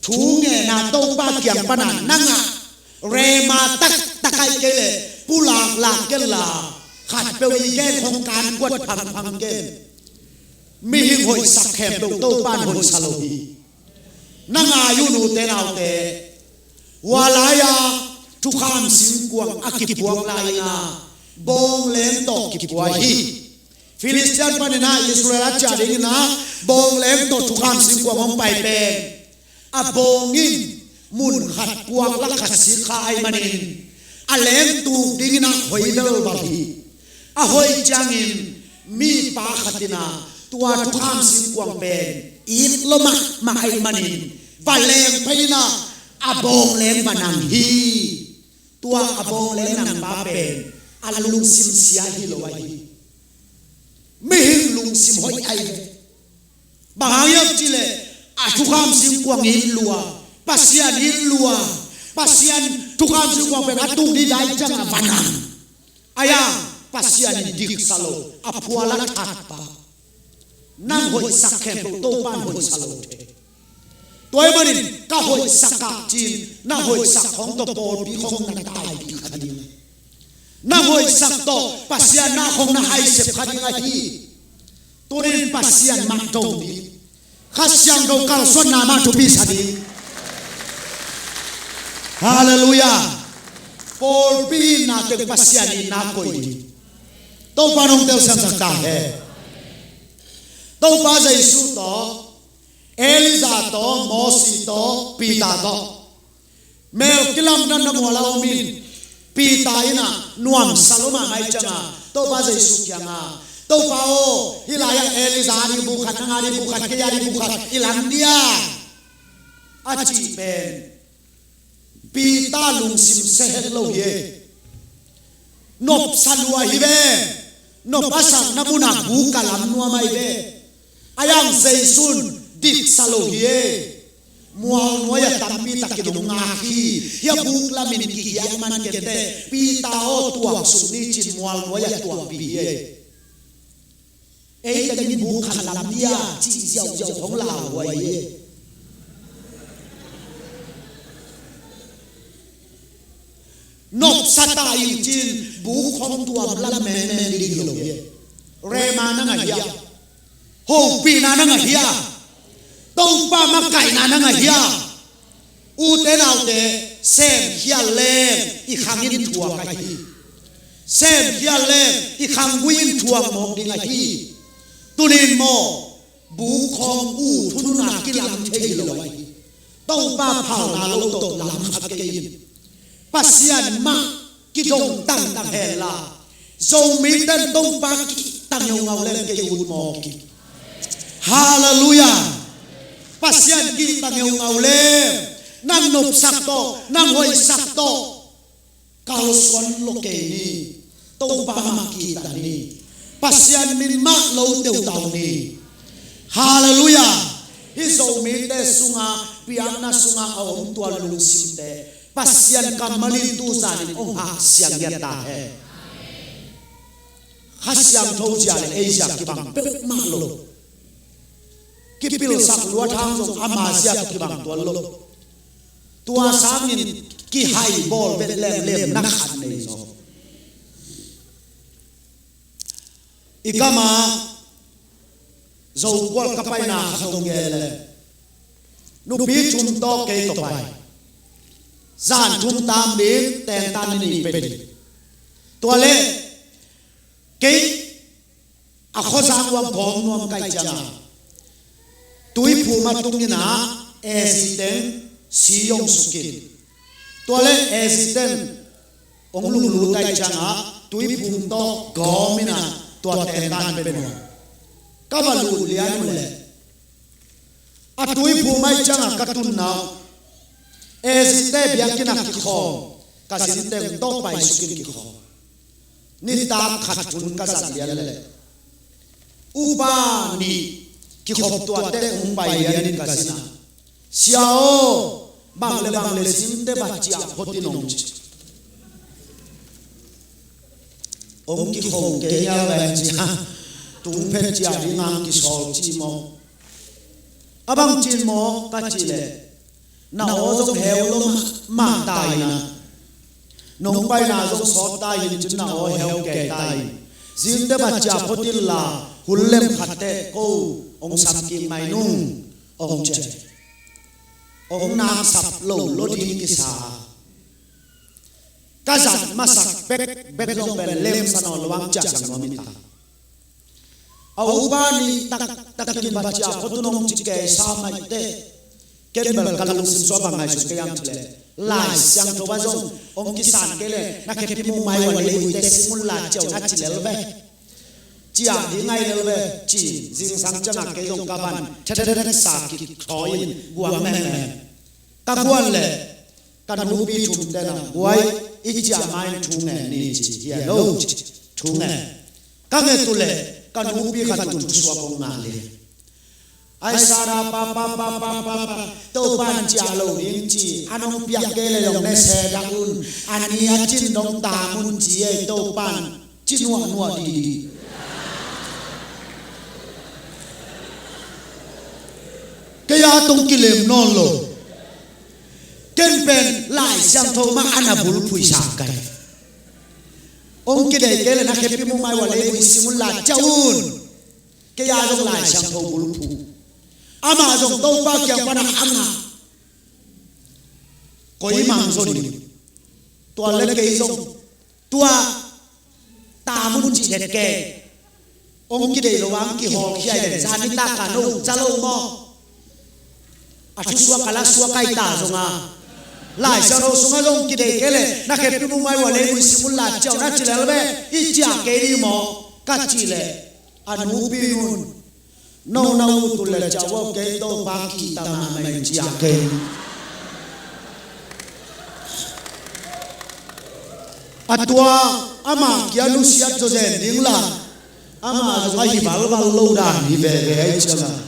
Thu ngenna Topa kiang pana nang ah rema taktak ahih kei leh pulaklak ken la, khatpeuh i gen khong kan kuat phangphang ken. Mihing hoihsak khempeuh Topa in hoihsa lo hi. Na ngai un, ute naute, hua lai-a thukham singkuang a kipuak lai-in ah bawng leng tawh kipua hi. Filistia panin ah Israel a ciah dingin ah bawng leng tawh thukham singkuang hong pai pen, a bawng in mun khat puak la khat sik kha ahih manin a leng tuk dingin ah hoi belbal hi. A hoi ciangin mipa khat in ah tua thukham singkuang pen it lua mahmah ahih manin va leng phei in ah a bawng leng va nang hi. Tua a bawng leng nang pa pen a lungsim sia hi lo ahi hi. Mihing lungsim hoih ahi ve. Bang hang hiam cih leh a thukham singkuang it lua, Pasian it lua, Pasian thukham singkuang pen a tuk ding dai ciang a va nang. Ahi hang Pasian in diksa lo, a phual a that pa. Nang hoihsak khempeuh Topa in hoihsa lo thei. Tua ahih manin ka hoihsak ah ci-in na hoihsak khong tawh pawlpi khong na taipih kha ding. Na hoihsak tawh Pasian na khong na haisep kha ding ahi. Tuni in Pasian mah dong ding. Kha Siangtho kalsuanna mah thupi sa ding. Halleluiah. Pawlpi itna teng Pasian itna koih ding. Topa in hong telsiamsak ta hen. Topa Jesu tawh, Elijah tawh, Mosi tawh, Peter tawh mel kilamdanna mual a om in, Peter in ah nuamsa lua mahmah ahih ciangin Topa Jesu kiangah, Topa aw, hih lai-ah Elijah a ding buk khat, nang a ding buk khat, kei a ding buk khat i lam dia, a cih pen Peter lungsim sia het lo hi ei. Nopsa lua hi ve. Nop a sakna munah buk a lam nuam ahi ve. Ahi hang Jesu in diksa lo hi ei. Mualnuai-ah tampi takin hong ngak hi. Hih a buk lamin kigiak man kei teh, Peter aw, tuaksuk ni ci-in mualnuai-ah tuakpih hi ei. Ei teng in buk khat lam dia cih ziauziau hong lauhuai hi. Nopsa ta ing ci-in buk hong tuam lam menmen ding hi lo hi. Rema na ngah hia? Hopihna na ngah hia? Topa makaihna na ngah hia? Ute naute, semkhial leng i khang in thuak ahi. Semkhial leng i khanggui in thuak mawk ding ahi. Tunin maw, buk khawng ut hun hun a kilam thei hi lo ahi. Topa phalna lo tawh lam kha kei in. Pasian mah kidong tangtang hen la, Zomite in Topa kihta ngeungau leng kei ut mawk hi. Halleluiah. Pasian kihta ngeungau leng nang nopsak tawh, nang hoihsak tawh kalsuan lo kei ni. Topa mah kihta ni. Pasian min mah lo teutau ni. Halleluiah. Hih Zomite sungah, biakna sungah a om tua lungsimte Pasian kammal in tu zanin hong haksiang ngiat ta hen. Kha Siangtho zia le ei zia kibang peuhmah lo. Kipilsak luat hang zong ama zia tawh kibang tuan lo. Tua sangin kihai bawl vet lemlemna khat nei zaw. I gam ah Zokual ka paina khat hong gen leh, nupi thum tawh kei tawh pai. Zan thum tam ding, tengtan ni nih pe ding. Tua leh kei a khuazang uah gawm nuam ka hih ciangin Tuiphum a tung in ah, A C teng si hong suk in. Tua leh A C teng hong lunglut ahih ciangin Tuiphum tawh gawm in ah tua tengtan pe nuam. Ka va lut lian uh leh a tuiphum ahih ciangah ka tunna uh, Egypt-te biakinn ah kikhawm, ka zin teng tawh paisukin kikhawm. Nitak khat hun ka zat lian leh upa nih kikhop tuah teh hong pai lianin ka zin ah, "Sia aw, bang le bang le zinte bat ciah phot in," hong ci. Hong kikhong kei ngial ve, ci a, "Tung phet ciah ding hong kisawl," ci maw. "A bang cin maw?" ka cih leh, "Na aw zong heu lo mah ta in ah, nong paina zong sawt ta in, cin na aw heu kei ta in, zinte bat ciah phot inla, hun lem khat teh ko hong sam kik mai nung," hong ci a. Hong nak sap lo lo ding kisa a, ka zat masak bekbek zong pen lemsa nawn lo hang ciah zang nuam hi ta. A upa nih taktakin bat ciah phot un hong ci kei sa mah teh, ken bel ka lungsim sung ah bang ngaihsun ka hiam cih leh, Lai Siangtho ah zong hong kisan kei leh, "Na khepi muhmai uh a lei uh teh sim unla ciah un," a ci lel ve. "Ciah ding ahi lel ve," ci. Zingsang ciangah kei zong ka van thethethesa kik thawi in guang mengmeng. Ka guan leh ka nupi thumte na, "Guai, i ciah ma-in thu ngen ni," ci. "Hi lo," ci. Thu ngen. Ka nget uh leh ka nupi khat un thusuak hong ngah lian. "Ai, Sarah, pa, pa, pa, pa, pa, pa, Topa'n ciah lo ding ci, an hong piak kei leh zong ne se dah un, a ni a cin dong tam un ci ei, Topa'n ci nuahnuah didi." Kei a tong kilem nawn lo. Ken pen Lai Siangtho mah a na bulphuh sa ka hi. Hong kidei kei leh, "Na khepi muhmai uh a lei uh sim unla ciah un," kei a zong Lai Siangtho bulphuh. Amah zong Topa kiang pan a ngah. Koi mang zaw ding. Tua leh kei zong tua tam un cih leh kei hong kidei lo hang kihawlkhia in, zan nitak a no ca lo maw? A thusuak a la suak ahi ta zong a, Lai Siangtho sungah zong kidei kei leh, "Na khepi muhmai uh a lei uh sim unla ciah un," a ci lel ve. "I ciah kei ding maw?" ka cih leh, a nupi un, "No na ut uh leh ciah un, kei Topa kihta mahmah in ciah kei." A tua amah kia nusiat zawzen ding la, amah zong a hi valval lo dan hi veve ahih ciangah,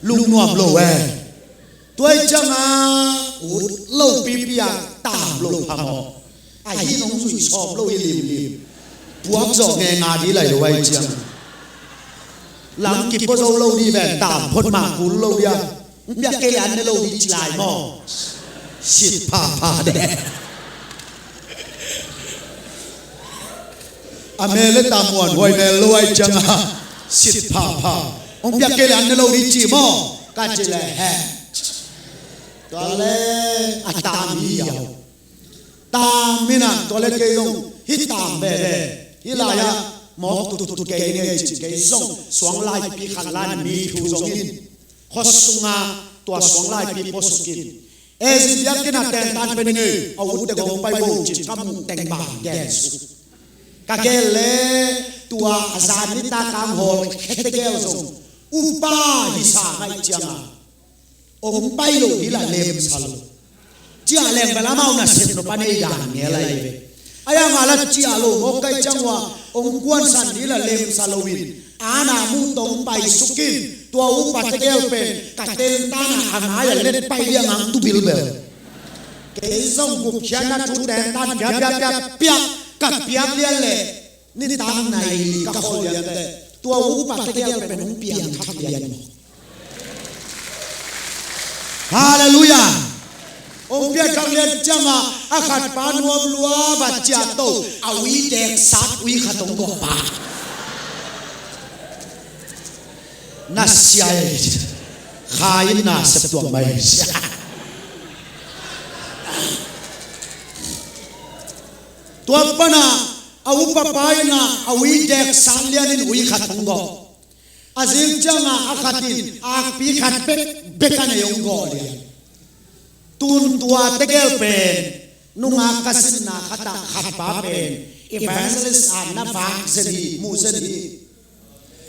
lung nuam lo e. Tua ahih ciangah ut lo pipi a tam lo phamawh. A hi nong zui sawm lo hi limlim. Puak zawh ngenga dih lai lo ahih ciangah, lam kipua zo lo dih ven, tam phot mah kul lo dih a. Hong piak kei leh an ne lo dih ci lai maw? Sit phapha de. A mel le tam muanhuai mel lo ahih ciangah sit phapha. Hong piak kei leh an ne lo dih ci maw? Ka cih leh he. Tua leh a tam hi a, tam hi na, tua leh kei zong hih tam veve. Hih lai-ah mawk tuttut kei ngei cin, kei zong suanglaipi khat la-in mi thu zong in, khua sungah tua suanglaipi puasukin, Egypt biakinn ah tentan pen ngei, a utte gawng pai bo cin ka muh teng bang gen suk. Ka gel leh tua a zan nitak a hong hawlkhia tegel zong upa hisa ahih ciangah hong pai lo hi la, lemsa lo. Ciah leng bel amau nasep nop a nei dan ngel ahi ve. Ahi hang a la ciah lo mawk ahih ciang ua, hong kuansan hi la, lemsa lo in, a na muh tawh hong paisuk in, tua upa tegel pen ka tentan ah a ngai a let pai liang hang tu bilbel. Kei zong gupkhiatna thu tentan piak, piak, piak, piak, ka piak lian leh nitak nai li ka khawl lian teh, tua upa tegel pen hong piangthak lian maw? Halleluiah. Hong piangthak lian ciangah a khat pa nuam lua, bat ciah to, a ui dek sat ui khat hong gawh pa. Na sia e. Kha in na sep tuak mai. Tua pan a, a upa pa in a, a ui dek sat lian in ui khat hong gawh. A zing ciangah a khat in akpi khat bekbek a nei hong gawh lian. Tun tua tegel pen nungak ka sinna khat ah khat pa pen Evangelist a na vak zen hi, mu zen hi.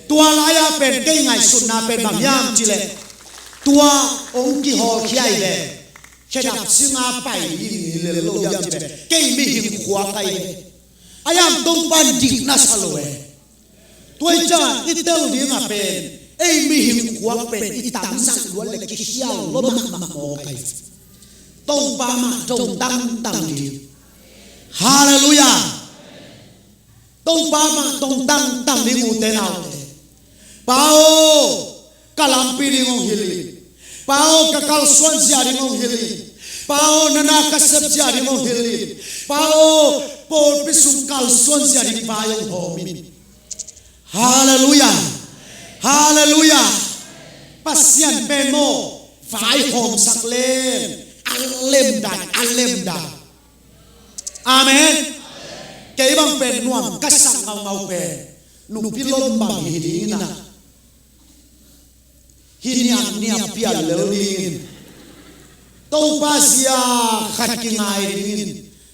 Tua lai-ah pen kei ngaihsutna pen bang hiam cih leh, tua hong kihawlkhia hi ve. Khedap singa pai ding hi lel lo hiam cih leh, kei mihing khuak ahi ve. A hiang Topa'n dik na sa lo e. Tua hi ciang i tel ding a pen, ei mihing khuak pen i tamzat lua leh kikhial lua mahmah mawk ahi. Topa mah dong tangtang ding. Halleluiah. Topa mah dong tangtang ding, ute naute. Pa aw, ka lampi ding hong hilh in. Pa aw, ka kalsuan zia ding hong hilh in. Pa aw, na na ka sep zia ding hong hilh in. Pa aw, pawlpi sung kalsuan zia ding vai hong hawm in. Halleluiah. Halleluiah. Pasian pen maw, vaihawmsak leng a lemdan, a lemdan. Amen. Kei bang pen nuam ka sak ngaungau pen nupi lom bang hi ding in ah, hi niamniam pian lel ding in, Topa zia khat kingai ding in,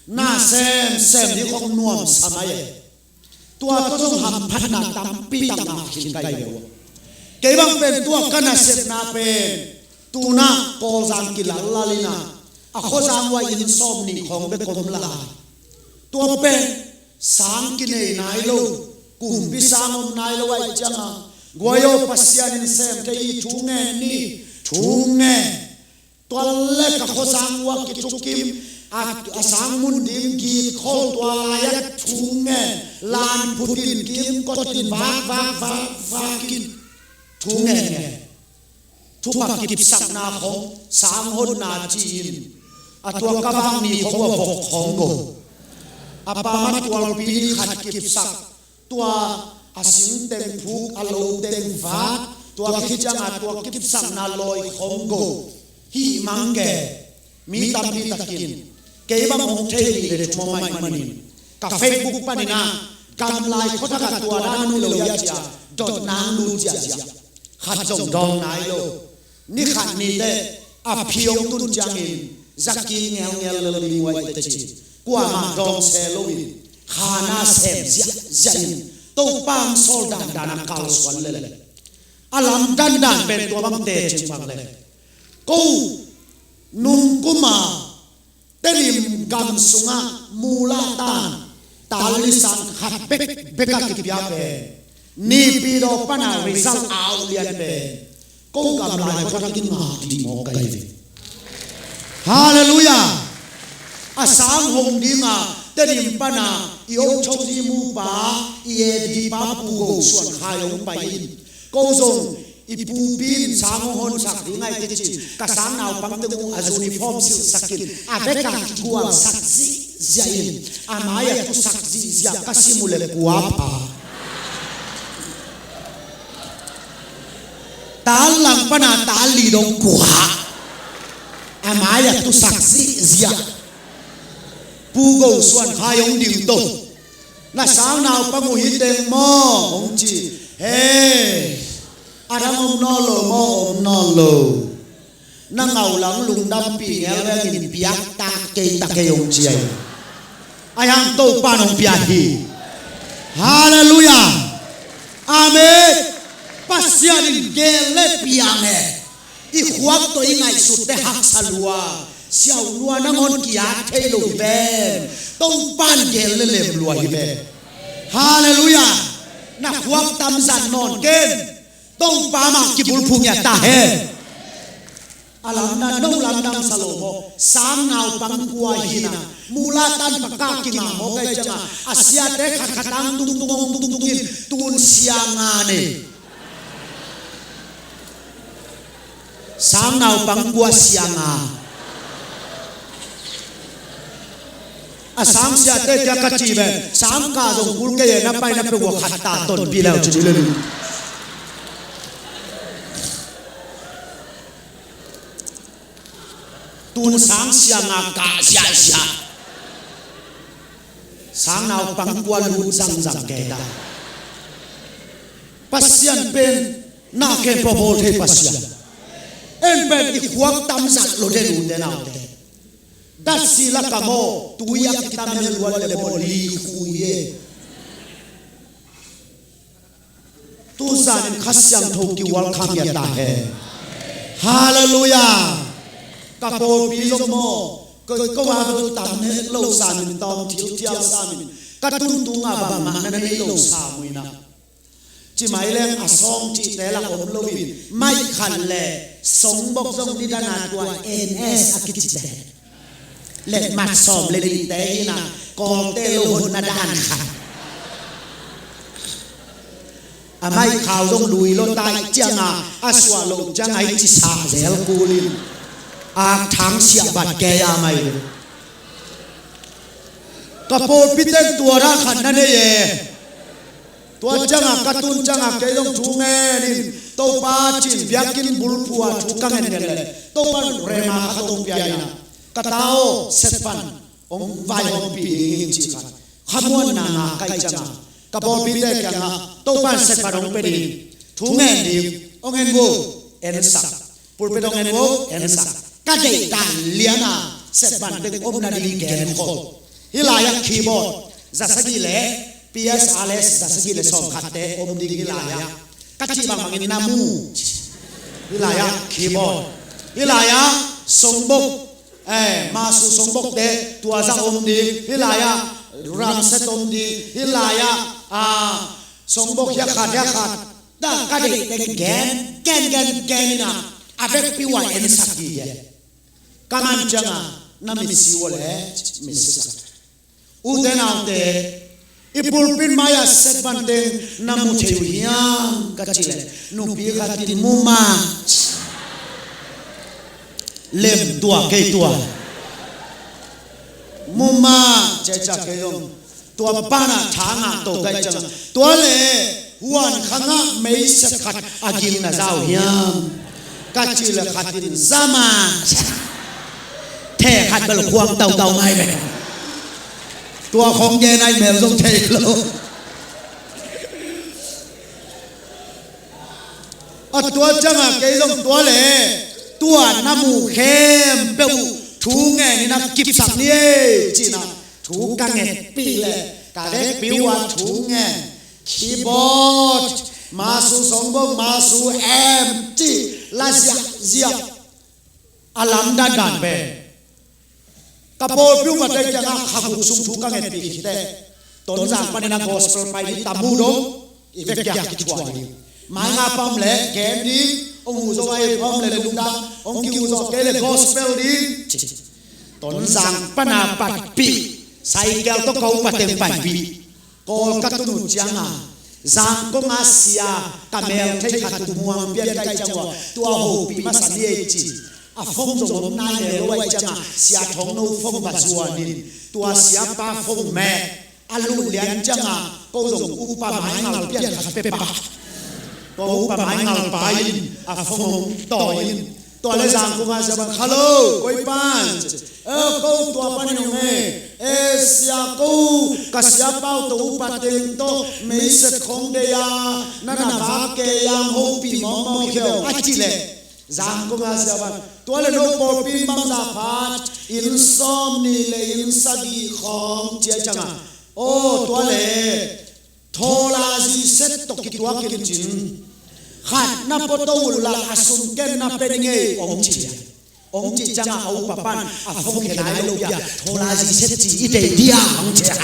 na semsem ding khong nuamsa mai e. Tua tawh zong hamphatna tampi tak ngah khin ka hi ve uh. Kei bang pen tua ka nasepna pen, tu-in ah Kawlzang kilallal in ah, a khuazang uah inn sawmnih khawng bek om lai. Tua pen sang kinei nai lo, kumpi sang om nai lo ahih ciangin, guai aw, Pasian in sem kei hi, thu ngen ni, thu ngen. Tua leh ka khuazang uah kithukim, a, a sang mun ding git khol, tua lai-ah thu ngen, lan phut in, kim kot in, vak, vak, vak, vak in, thu ngen ngen. Thupha kipsakna khong, sang honna ci-in, a tua ka vak ni khong uah vok khong go. A pa matualpi khat kipsak, tua a sing teng phuk, a lo teng vak, tua khit ciangin tua kipsakna lawi khong go. Hih mang gen, mi tampi takin, kei bang hong thei ni le thumawh mah ahih manin, ka Facebook panin ah, gamlai khuathak ah tua dan om lo hia ci-a dot nang lut ziahziah. Khat zong dawng nai lo. Ni khat ni teh a phi hong tun ciangin, za ki ngelngel lel ding uh ahi teh ci-in, kuamah dawng se loin, khan a sem ziahziah in, Topa hong sawl dandan a kalsuan lel. A lamdang dan pen tua bang teci bang leh, ko nung kum a Tedim gam sungah mula tan, tal li sang khat bek bek a kipia pen, Naypyidaw pan a result a auk lian pen, ko gamlai khuathak in ngak dih mawk ka hi ve. Halleluiah. A sang hong ding a Tedim pan a i ochozi mupa, i edi pa Pu Go Suan Khai hong pai in, ko zong i pupi in sang hong honsak ding ahi teh ci-in, ka sang naupang teng uh a uniform silhsak in, a vek a kigualsak zihziah in, a mai-ah thusak zihziah ka sim uh leh kua pha. Tal lang pan a tal li dong kua. A mai-ah thusak zihziah. Pu Go Suan Khai hong ding to. Na sang naupang uh hi teng maw hong ci. Hei, a dang om nawn lo maw, om nawn lo. Na ngau lang lungdampih ngelngel in, piak ta kei, ta kei hong ci a hi. A hiang Topa in hong pia hi. Halleluiah. Amen. Pasian in gen le piang e. I khuak tawh i ngaihsut teh haksa lua, siau lua, nangawn ki-at thei lo hi ven. Topa in gen le lem lua hi ven. Halleluiah. Na khuak tamzat nawn ken. Topa mah kibulphu ngiat ta hen. A lamdang, no lamdang sa lo maw. Sang naupang kua hi na, mula tan paka kingah mawk ahih ciangin, a siate khat khat tang tung tung hong tung tung in, tu-in sia nga ne. Sang naupang kua sia nga. A sang siate kia ka ci ve, sang ka zong kul kei e, na pai na peuh uh a khat ta tonpih le uh ci ni le ni. Tu-in sang sia nga kah ziahziah. Sang naupang kua lut zangzang kei ta. Pasian pen na khempeuh bawl thei Pasian. En pen i khuak tamzat lo den, ute naute. Tatsi la ka maw, tui a kitam hen luan le maw, likhu hi e. Tuzan in Kha Siangtho kiwalkham ya ta hen. Halleluiah. Ka pawlpi zong maw, ko, ko a bel tam het lo sam in, tawm thil thial sam in, ka tun tunga bangmah na nei lo sam uh in ah. Ci mai leng a sawng cihte lak om loin, maih khat le songbok zong nidana tua N S a kicite. Letmat sawm le nihte hi in ah, Kawlte lo honna dan khat. A maih khau zong lui lo tai cianga, a suah lo cianga i ci sa zel kulin. Akthang siah bat kei a mai lo. Ka pawlpi ten tua dah khat na nei e. Tua cianga ka tun cianga kei zong thu ngen in, Topa cin biakinn bulphuh a thu ka ngen ngen le, Topa in rema khat hong pia in ah, ka ta aw, set pan hong vaihawmpih ding hi cih khat. Khamuanna ngah ka hih cianga, ka pawlpite kiangah, Topa in set pan hong pia ding, thu ngen ding, hong en vo, ensak. Pulpit hong en vo, ensak. Ka deih dan liana set pan teng om nading gen khol. Hih lai-ah keyboard za sagih le P S R S za sagih le sawm khatte om ding hih lai-ah. Ka cih bangbangin na mu. Hih lai-ah keyboard. Hih lai-ah songbok, eh, masu songbokte tua zah om ding. Hih lai-ah drum set om ding. Hih lai-ah, ah, songbok hiah khat, hiah khat. Tua ka deih teng gen, gen, gen, gen in ah, a vekpi uh a ensak gige. Ka man cianga, na mitsi uh le, mitsi sak. Ute naute, i pulpit mai-ah set pan teng na mu thei uh hiam ka cih leh, nupi khat in mu mah. Lem tua, kei tua. Mu mah, ciacia kei zong. Tua pana tha ngah to ka hih cianga, tua le huan khangah meiset khat a ging na za uh hiam ka cih le khat in za mah. The khat bel khuang tautau ngai ve. Tua khong gen a i mel zong thei lo. A tua cianga kei zong tua le tua na mu khempeuh uh thu ngen in a kipsak ni ei cihna thu ka ngetpih le ka vekpi uh a thu ngen keyboard, masu songbok, masu amp cih la ziahziah. A lam dandan pen ka pawlpi uh mate kiangah kha guk sung thu ka ngetpih khit teh, Tonzang panin a gospel pai ding, tam uh dong i vekpi-a kithuah ding. Mai nga pam le gen ding, hong uh zo a ei pam le lungdam, hong ki uh zo kei le gospel ding. Tonzang pana patpih, cycle tawh ka upa teng paipih. Kawl ka tun uh cianga Zangkong a sia ka mel thei khat uh muang pian ka hih ciang uh a, tua hopih masa ni ei ci. A phone zong om nai lel lo ahih cianga Sia Thawng No phone va zuan in, tua siapa phone meh a lut lian cianga ko zong upa maingal pian khat pia pah. Tua upa maingal pa in a phone hong tawi in, tua le Zangkong a sia pan, "Hello, koi pan?" "Eh, ko tua panin hong e, eh, sia ko, ka siapa uh tawh upa teng tawh meiset khong deih a, na na vak kei a, hong hopih mawkmawk hi kei," a cih leh Zangkong a sia pan, "Tua le no pawlpi in bangzah phat, inn sawm nih le inn sagih khong?" ci a cianga, "Aw, tua le thawlazi set tawh kituak in cin, khat na pua to uh la, a sum ken na pia ning ei," hong ci a. Hong cih cianga a upa pan a phone khia nai lopi-a, "Thawlazi set ci i deih dia?" hong ci a.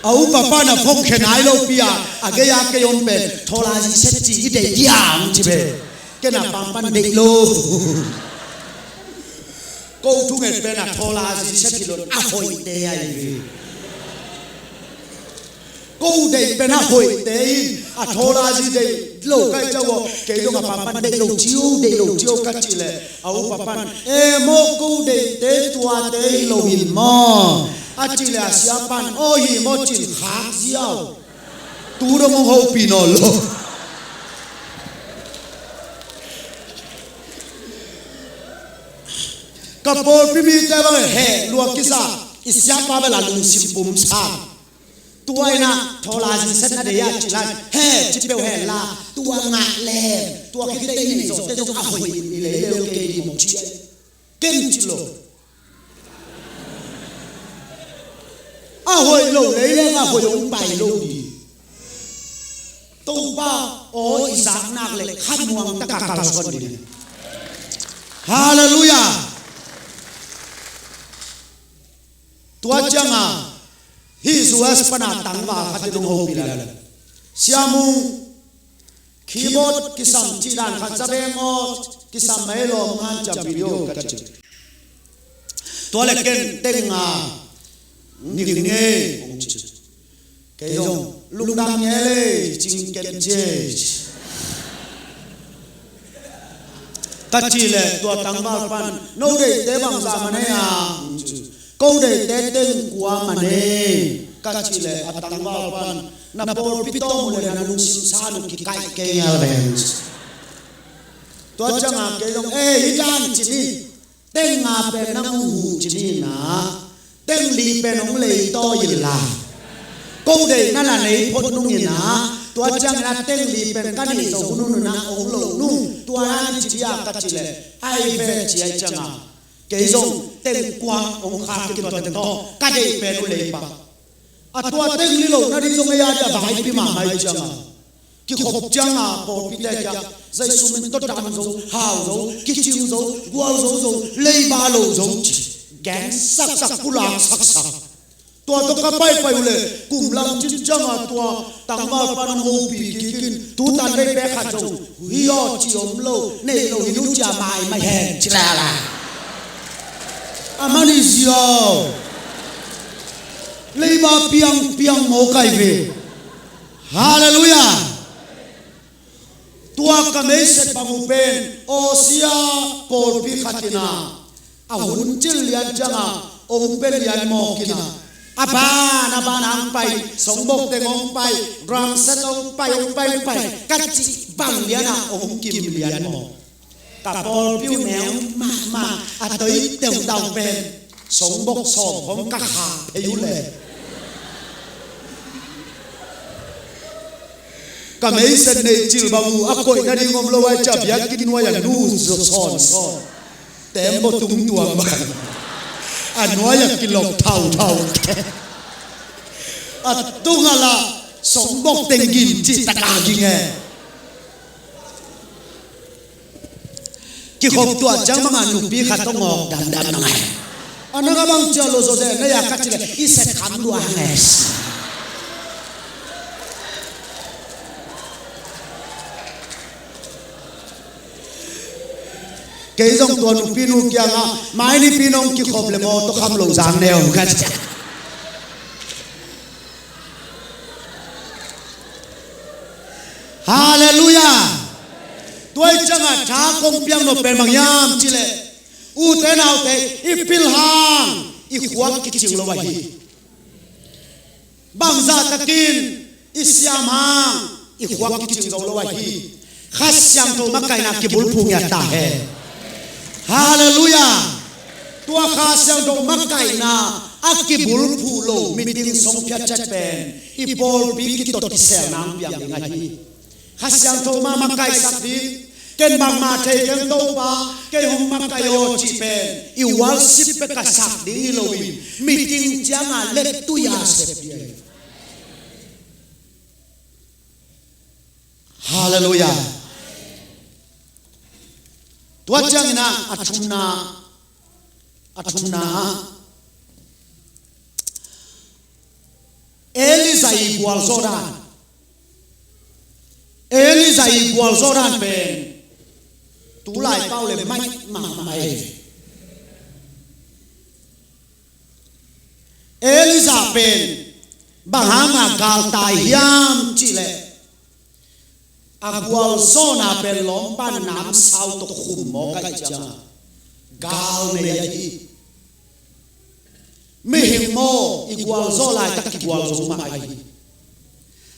A upa pan a phone khia nai lopi-a, a gei-a kei om pen, "Thawlazi set ci i deih dia?" hong ci pen, "Ken a pampan deih lo." Ko thunget pen a thawlazi set hi lo, a hoihte ahi ve. Ko deih pen a hoihte in, a thawlazi deih lo ka hih ciang uh a, kei dong a pampan deih lo ci o, deih lo ci o ka cih leh a upa pan, "Eh maw, ko deihte tuate hi lo in maw?" a cih leh a sia pan, "Aw hi maw," cin khak ziau. Tu dong hong hopih nawn lo. Ka pawlpi mite bang heh lua kisa, i siapa bel a lungsim pum sa. Tua in ah thawlazi set na deih a cih lai, "He," ci peuh hen la, Tua ngah leng, tua khit teh i neih zawhte zong a hoih in i lei lel kei ding maw ci a, ken ci lo. A hoih lo lei leng a hoih hong pai lo ding. Topa aw i zak nak leh khamuang taka kalsuan ding. Halleluiah. Tua cianga hih U S pana tangval khat in hong hopih leh, Sia Mung, keyboard kisam cih dan khat za veng aw, kisam mai lawm, hanciam video ka ci. Tua leh ken teng nga ni ding e hong ci. Kei zong lungdam ngei lei, cing ken ci e ci. Ka cih leh tua tangval pan, no deihte bangzah mah nei a? Ko deihte teng kua mah nei, ka cih leh a tangval pan, na pawlpi tawm uh leh na lungsim san uh kikaih kei ngel veng ci. Tua cianga kei zong, eh, hih dan ci ni, teng nga pen nang uh huh ci ni na, teng li pen hong leitawi inla, ko deihna la nei phot nung inla, tua ciangin a teng li pen ka neih zawh hun hun un a hong loh nung, tua dan ci dia ka cih leh, ai ve ci ai cianga, kei zong teng kua hong khak in tua teng tawh ka deih pen uh lei pah. A tua teng li lohna ding zong ei a dia vaipi mahmah ai cianga, kikhop cianga pawlpite kiang, Zeisu min tawh dam zo, hau zo, kicing zo, gual zo zo, leiba lo zo ci, gen saksak, pulak saksak. Tua tawh ka paipai uh leh kum lam cin cianga tua tangval pan hong hopih kikin, tutan vei pek khat zong, hi aw ci om lo, nei lo hi nu cia maimai hen ci lala. A man hi ziau. Leiba piangpiang maw kai ve. Halleluiah. Tua ka meiset bang uh pen Asia pawlpi khat ina, a hun cil lian cianga ong pe lian mawk ina, a ban a ban ang pai, songbok teng ong pai, drum set ong pai, ong pai, ong pai, ka cih bang liana ong kim lian mawk. Ka pawlpi uh neu mahmah a toi teudau pen songbok sawm hong ka kha phei uh le. Ka meisen neih cil bang uh a koih nading om lo ai cia biakinn nuai a nu sawn sawn. Tembaw tung tuang bang a nuai a kilok thauthau. A tunga la songbok teng gin cih taka ging e. Kikhop tuah ciang banga nupi khat tawh ngawk damdam banga, a nang a bang cia lo zawzeh na ya ka cih leh i set kham lua hang e. Kei zong tua nupi nu kiangah mai nipi nong kikhop le maw tawh kham lo zang neu ka ci. Halleluiah. Tua i ciangah tha kong piang nop pen bang hiam cih leh, ute naute, i pil hang i khuak kicing lo ahi. Bangzah takin i siam hang i khuak kicing zo lo ahi. Kha Siangtho makaihna kibulphuh ngiat ta hen. Halleluiah. Tua Kha Siangtho makaihna a kibulphuh lo meeting song phiat ciat pen i pawlpi kitot kiselna hong piang ding ahi. Kha Siangtho mah makaihsak ding, ken bangmah thei keng Topa, kei hong makaih aw cih pen i worship bek a sak ding hi loin meeting cianga lettui a sep ding ahi. Halleluiah. Tua ciangin ah a thumna, a thumna ah Elijah i gualzawh dan. Elijah i gualzawh dan pen tulai pau le maih mahmah e. Elijah pen bang hanga galtai hiam cih leh, a gualzawhna pen lawmpan namsau tawh khum mawk ahih cianga gal nei ahi. Mihing maw i gualzawh laitak kigualzo mah ahi.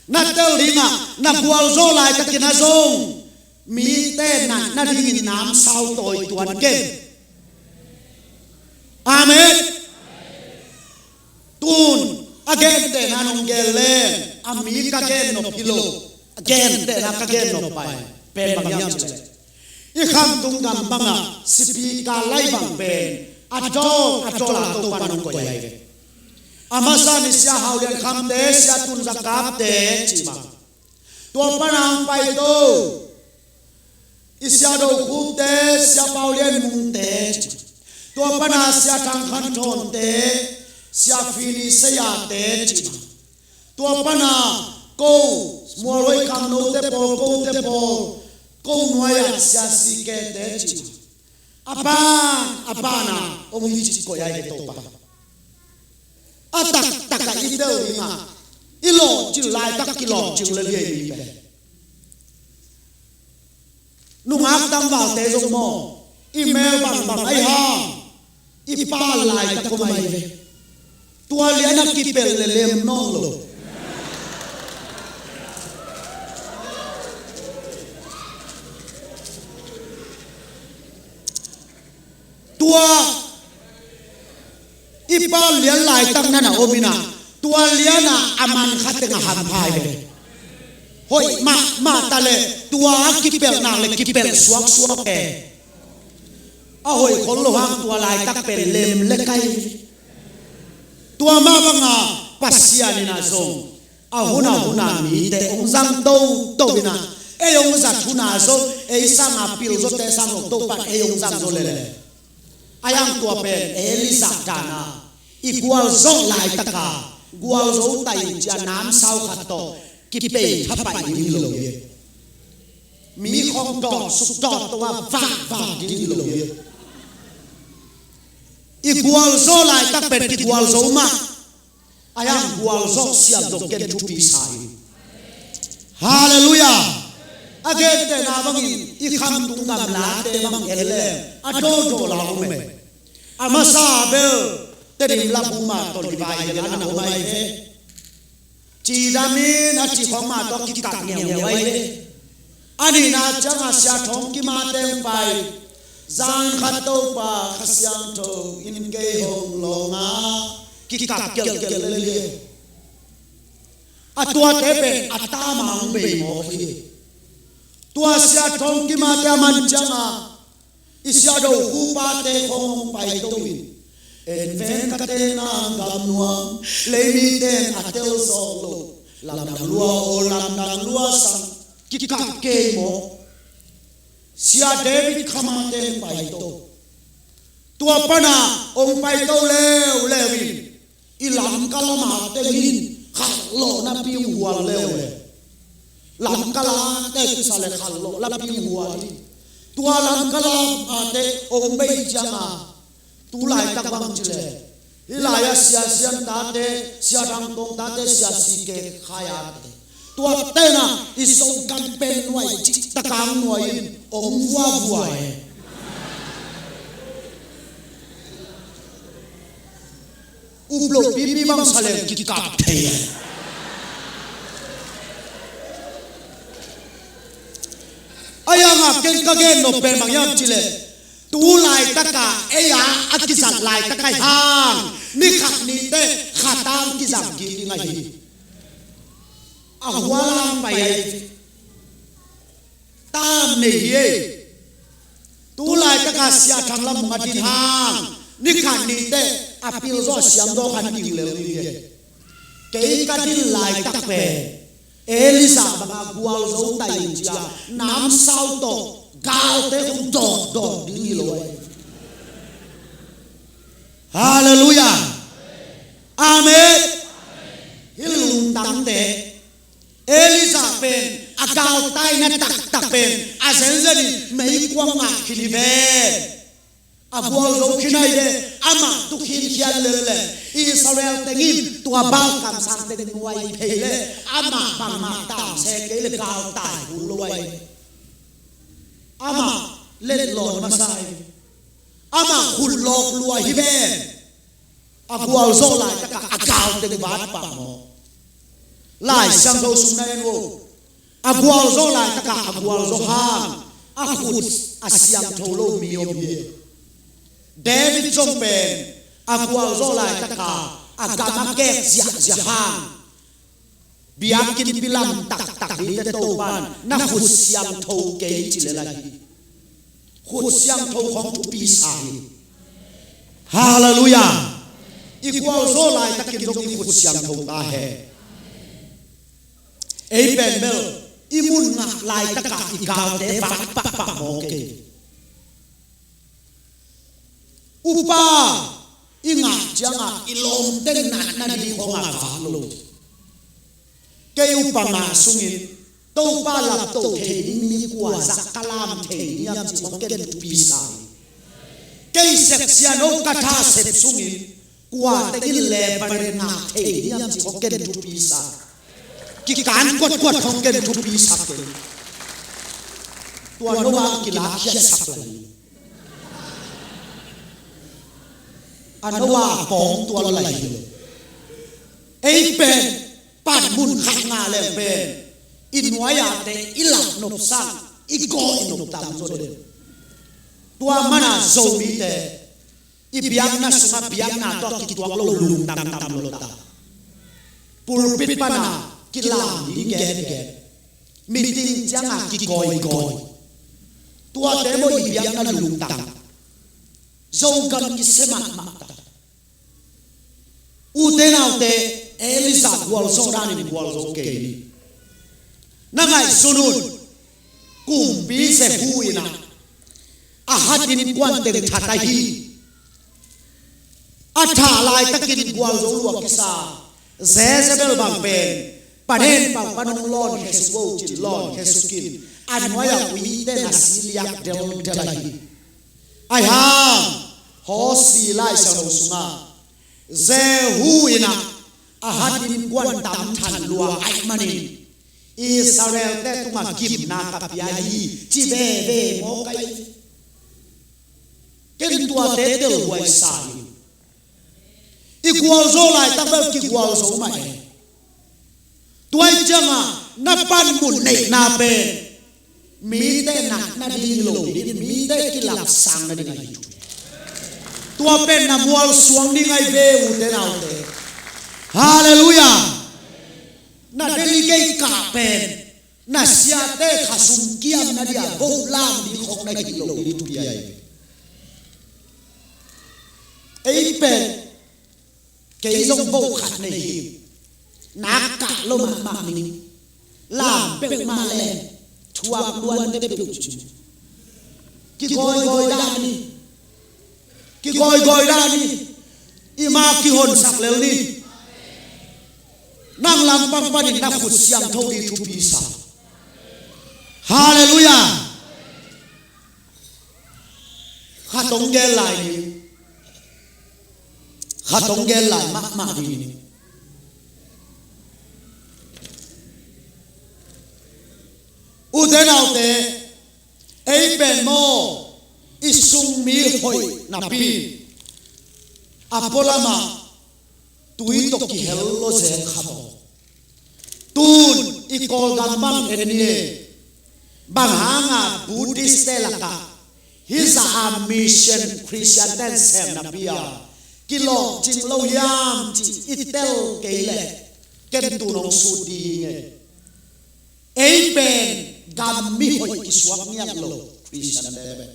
Na tel dingah na gualzawh laitakin a zong mite natna dingin namsau tawi tuan ken. Amen. Tun a gentehna nong gen leng a mi ka gen nop hi lo. A gentehna ka gen nop pai pen bang hiam cih leh, i khamtung gam bangah sipi ka lai bang pen a dawl a dawl a Topa'n hong koih ahi ve. A masa ni Sia Hau Lian Khamte, Sia Tun Za Kapte cih bang, tua pana hong paito i Sia Do Khupte, Sia Pau Lian Mungte cih bang, tua pana Sia Thang Khan Thawnte, Sia Fini Sayate cih bang, tua pana ko Mualhoi Khangnote pawl, kote pawl, ko nuai-ah Sia Sikete cih bang, a ban a ban a hong hi cih koih ahi ve Topa. A taktak a i tel ding a, i lawhcin laitak kilawhcin lel hi ei mi pen. Nungak tangvalte zong maw, i mel bangbang ahi hang i pal laitak om ahi ve. Tua lian a kipelh leh lem nawn lo. Tua i pal lian laitak na na om in ah, tua lian ah a man kha teng a hampha hi ve. Hoih mahmah ta leh tua a kipelh nak leh kipelh suaksuak e. A hoih khol lo hang tua laitak pen lem le kai hi. Tua mah bang a Pasian in ah zong a hun a hun a mite hong zang toto in ah, ei hong zat hun a zong ei sang a pil zawte sang lo Topa'n ei hong zang zaw lel e. A yang tua pen Elijah dan a, i gualzawh laitak a gualzo ta in ci-a namsau khat tawh kipei thapai ding hi lo hi. Mi khong dawt suk dawt to a vak vak ding hi lo hi. I gualzo laitak pen kigualzo mah. A yang gualzawh siam zong ken thupi sa hi. Halleluiah. A gentehna bangin i khamtung gamlate bang en leng a dawdaw la om e. A masa bel Tedim labu mah tawh Livai gel an a om ahi ve. Cidam in a cikhawng mah tawh kikak ngeungeu ahi ve. A nihna ciangah Sia Thawng Kim a teng pai, zan khat Topa Kha Siangtho in kei hong lawng a, kikap gelgel lel hi. A tuate pen a tam a hong bei mawk hi. Tua Sia Thawng Kim a te a man ciangah i Sia Do Khupte khawng hong paito in, en ven ka tenna gam nuam, lei mite in a tel zawk lo, lamdang lua aw, lamdang lua sang, kikap kei maw? Sia David Khama te hong paito. Tua pana hong paito leuleu in, i Lamka lam a teng in khalh lawh napi hong hual leuleu. Lamka lam a teng kisa le khalh lawh napi hong hual in, tua Lamka lam a teng hong bei ciangah, tu laitak bang ci leh, hih lai-ah Sia Sian tate, Sia Thang Tawng tate, Sia C K Khai a te, tua tenah i Zokhang pen nuai cih takang nuai in hong vuavua e. Up lo pipi bang sa leng kikap thei e. A yang a ken ka gen nop pen bang hiam ci leh, tu laitak a ei a a kizat laitak ahi hang, ni khat ni teh khat a kizang kik ding ahi hi. A hual a pai ahi. Tam nei hi ei. Tu laitak a Sia Thang lam a din hang, ni khat ni teh a pil zaw a siam zaw khan ding lel ding hi ei. Kei ka din laitak pen Elijah bang a gualzo ta in ci-a namsau tawh galte hong dawtdawt ding hi lo ahi. Halleluiah. Amen. Hih lungtangte, Elijah pen a galtaina taktak pen a zenzen in meikuang ngah khin hi ve. A gualzo khin ahi ve. Amah tu khinkhian lel leh Israel teng in tua Baal kamsang teng nuai phei leh amah bangmah tam se kei leh galtai kul lo ahi ve. Amah letlawn masa ahi ve. Amah khut lawk lua hi ve. A gualzawh laitakah a gal teng vat pah maw? Lai Siangtho sung na en uh. A gualzawh laitakah a gualzawh hang a khut a siangtho lo mi om hi. David zong pen a gualzawh laitakah a gam a kek ziahziah hang Biakinn pilam taktak dingte Topa'n na khut siangtho kei ci lel ahi. Khut siangtho khawng thupi sa hi. Halleluiah. I gualzo laitakin zong i khut siangtho ta hen. Ei pen bel i mun ngah laitakah i galte vak pahpah mawk ei. Upa i ngah ciangah i lawmte natna ding khawngah vak lo. Kei upa ngah sungin Topa laptoh thei ding mi kua zah ka lam thei diam cih khawng ken thupi sa hi. Kei sep siangtho ka tha sep sungin kua tengin leparet ngah thei diam cih khawng ken thupi sa. Kikan kuatkuat khawng ken thupi sa kei. Tua Noah kilak khiatsak lai. A Noah pawng tua lo lai hi lo. Ei pen panmun khat ngah leng pen i nuai-ate i lak nop sang i gaw i nop tam zaw den. Tua mana Zomite i biakna sungah biakna tawh kituak lo lungdam tam lo ta. Pulpit pana kilam ding gengen, meeting ciangah kigawigawi. Tuate maw i biakna lungtang. Zogam i sia mahmah ta. Ute naute, Elijah gualzo danin gualzo kei ni. Na ngaihsun un, kumpi Jehu in ah Ahab innkuan teng that ahi. A thah laitakin gualzo lua kisa Jezebel bang pen, panen pang pan hong lawnkhia suk o cin lawnkhia suk in, a nuai-ah uite na si liak deldel ahi. Ahi hang Hosea laisiangtho sungah Jehu in ah Ahab innkuan tam than lua ahih manin Israelte tungah gimna ka pia hi ci veve mawk ahi. Ken tuate telhuai sa hi. I gualzo laitak bel kigualzo mah e. Tua ahih ciangah na panmun neihna pen mite natna ding hi lo, mite kilapsang nading ahi thu. Tua pen na mualsuang ding ahi ve, ute naute. Halleluiah. Na delegate kah pen na siate khasum kiam nadia vote lam ding khawng na hi lo ding thupi ahi ve. Ei pen kei zong vote khat nei hi. Nak kah lo mahmah ning. Lam peuhmah leh thuak luante peuh ci. Kigawigawi dan hi. Kigawigawi dan hi. I ma kihonsak lel ni. Nang lampang panin na khut siangtho ding thupi sa. Halleluiah. Khat hong gen lai ni. Khat hong gen lai mahmah ding ni. Ute naute, ei pen maw i sung mi hoih napi a pualamah tui tawh kihel lo zel kha maw. Tun i Kawlgam bang en ni e. Bang hanga Buddhist te lakah hih zah a mission Christian ten sem napi a kilawhcing lo hiam cih i tel kei leh ken tun hong sut ding hi ing e. Ei pen gam mi hoih kisuak ngiat lo Christian te pen.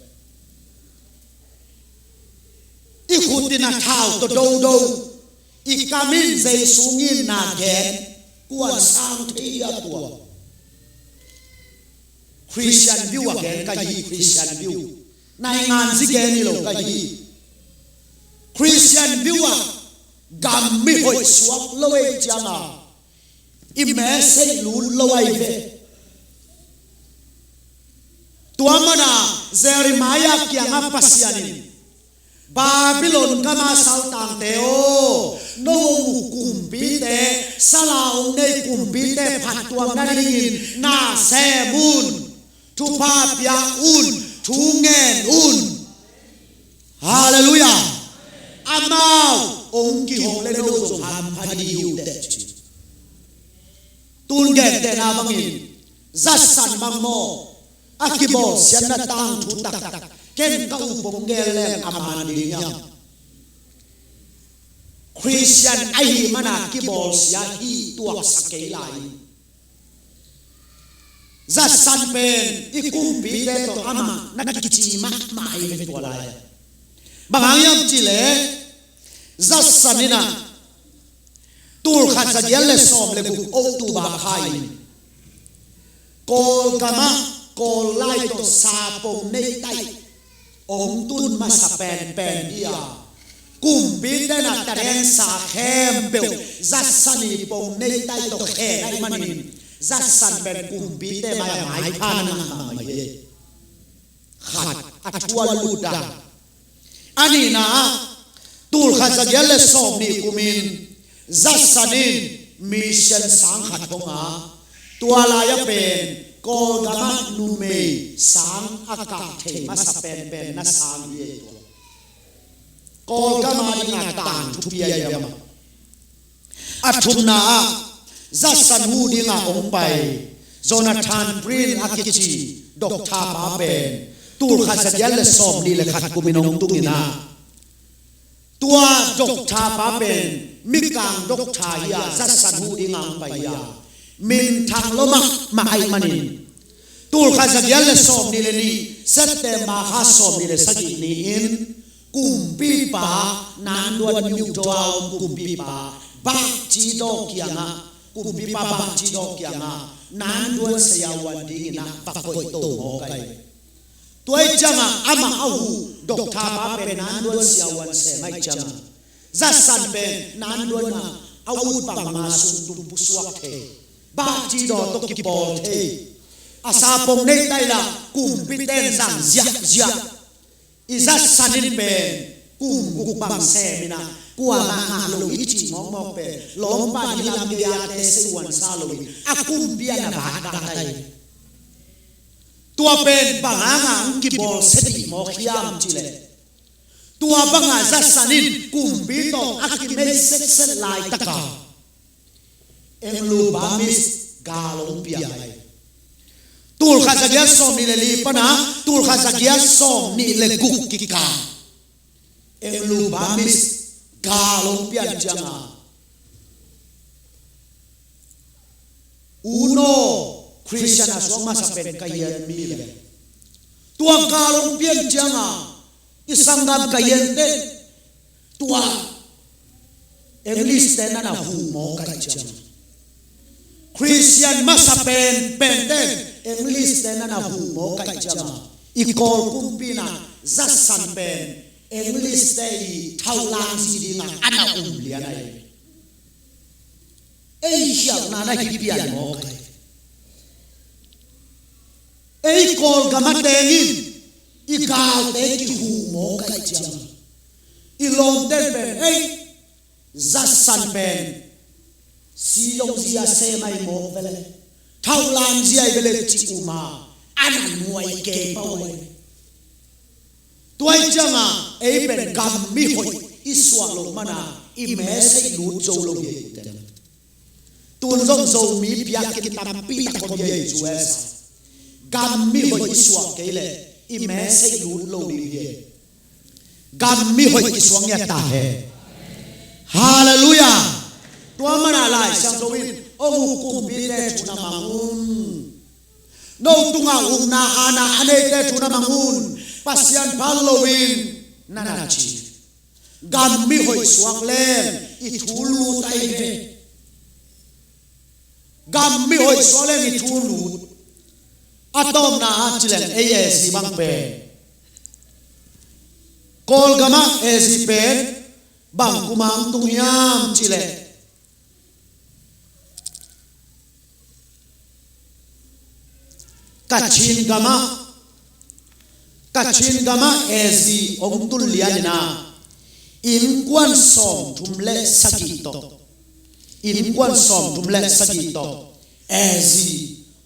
I khut in a thau tawh dodo, i kam in Jesu ngimna gen, kuan sang thei a tua. Christian view a gen ka hi, Christian view. Naingan zi gen hi lo ka hi. Christian view ah gam mi hoih suak lo ei cianga i message lut lo ahi ve. Tua mana Jeremiah kiangah Pasian in Babylon gama saltangte aw, no hong uh kumpite, sala hong nei kumpite phattuam nadingin na sem un, thupha pia un, thu ngen un. Halleluiah. Amau hong kihong le no zong hampha ding hi uh teh ci. Tun gentehna bangin zatsan bang maw, a kibawlsiatna tangthu taktak ken ka up hong gen leng a man ding hiam? Khristian ahih mana kibawlsia hi tuaksak kei lai. Zatsan pen i kumpite tawh amah na kici mahmah ahi ve tua lai-ah. Bang hang hiam cih leh zatsan in ah tulkhat zagiat le sawm le guk October kha in Kawlgam ah Kawl lai tawh sapong neih taih hong tun masa penpen hi a, kumpite in ah talent sa khempeuh zatsan i pong neih taih tawh khen ahih manin zatsan pen kumpite mai-ah maipha na ngah mahmah hi. Khat, a thu a lut dan. A nihna ah tulkhat zagiat le sawmnih kumin zatsan in mission sang khat hong a, tua lai-ah pen Kawlgam ah numei sang a kah thei masa penpen na sang hi ei tua. Kawlgam a dingah tang thupi ahi hiam ah. A thumna ah zatsan huh dingah hong pai Jonathan Prin a kici doctor pa pen tulkhat zagiat le sawmnih le khat kumin hong tung in ah, tua doctor pa pen mikang doctor hi a, zatsan huh dingah hong pai hi a, minthang lua mahmah ahih manin tulkhat zagiat le sawmnih le nih September kha sawmnih le sagih ni-in kumpipa Nang Duan Myo Daw, kumpipa Bah Ci Daw kiangah, kumpipa Bah Ci Daw kiangah Nang Duan Saya Wan dingin ah va koih to mawk ahi. Tua ahih ciangah amah a huh doctor pa pen Nang Duan Saya Wan sem ahih ciangah zatsan pen Nang Duan in ah a ut bangmah sung tum pusuak thei, Bah Ci Daw tawh kipawl thei, a sapong neih taih lah kumpite in zang ziahziah. I zatsan in pen kum guk bang sem in ah kuamah ngah lo i cih mawkmawk pen lawmpa in hih lam gei-ate sei uansa lo in a kumpi ah na batbat ahi. Tua pen bang hangah hong kibawl sia dih mawk hiam cih leh, tua bangah zatsan in kumpi tawh a kimeih setset laitakah Anglo-Burmese gal hong pia hi. Tulkhat zagiat sawmnih le li pan a tulkhat zagiat sawmnih le guk kikal Anglo-Burmese gal hong pian ciangah, U Naw Khristian a suak masa pen Kayin mi ve. Tua gal hong pian ciangah i sanggam Kayin te tua English te na na huh mawk ahih ciangah, Khristian masa penpen te English te na na huh mawk ahih ciangah, i Kawl kumpi in ah zatsan pen English te i thauh langzi dingah a na um lian ahi. Ei khialhna na hi pian mawk ahi. Ei Kawlgam a teng in i galte kihuh mawk ahih ciangah, i lawmten pen ei zatsan pen siyongzi a sem ahi mawk ve leh, thauh langzi ahi ve leh cih um a, a na nuai kei pah uh ahi. Tua ahih ciangah ei pen gam mi hoih i suah loh mana i message lut zo lo hi ei ute. Tun zong Zomi piak kitampi tak om hi ei, U S A. Gam mi hoih i suah kei leh i message lut lo ding hi ei. Gam mi hoih kisuak ngiat ta hen. Halleluiah. Tua mana Lai Siangtho in, "Hong uk kumpite thu na mang un. No tungah ukna aana a neite thu na mang un. Pasian phal loin," na na ci. Gam mi hoih suak leng i thu lut ahi ve. Gam mi hoih suak leng i thu lut. A tawpna ah ci leng ei A Z bang pen, Kawlgam ah A Z pen bang kum a hong tung hiam ci leh, Kachin gam ah, Kachin gam ah A Z hong tul lian in ah, innkuan sawmthum le sagih tawh, innkuan sawmthum le sagih tawh A Z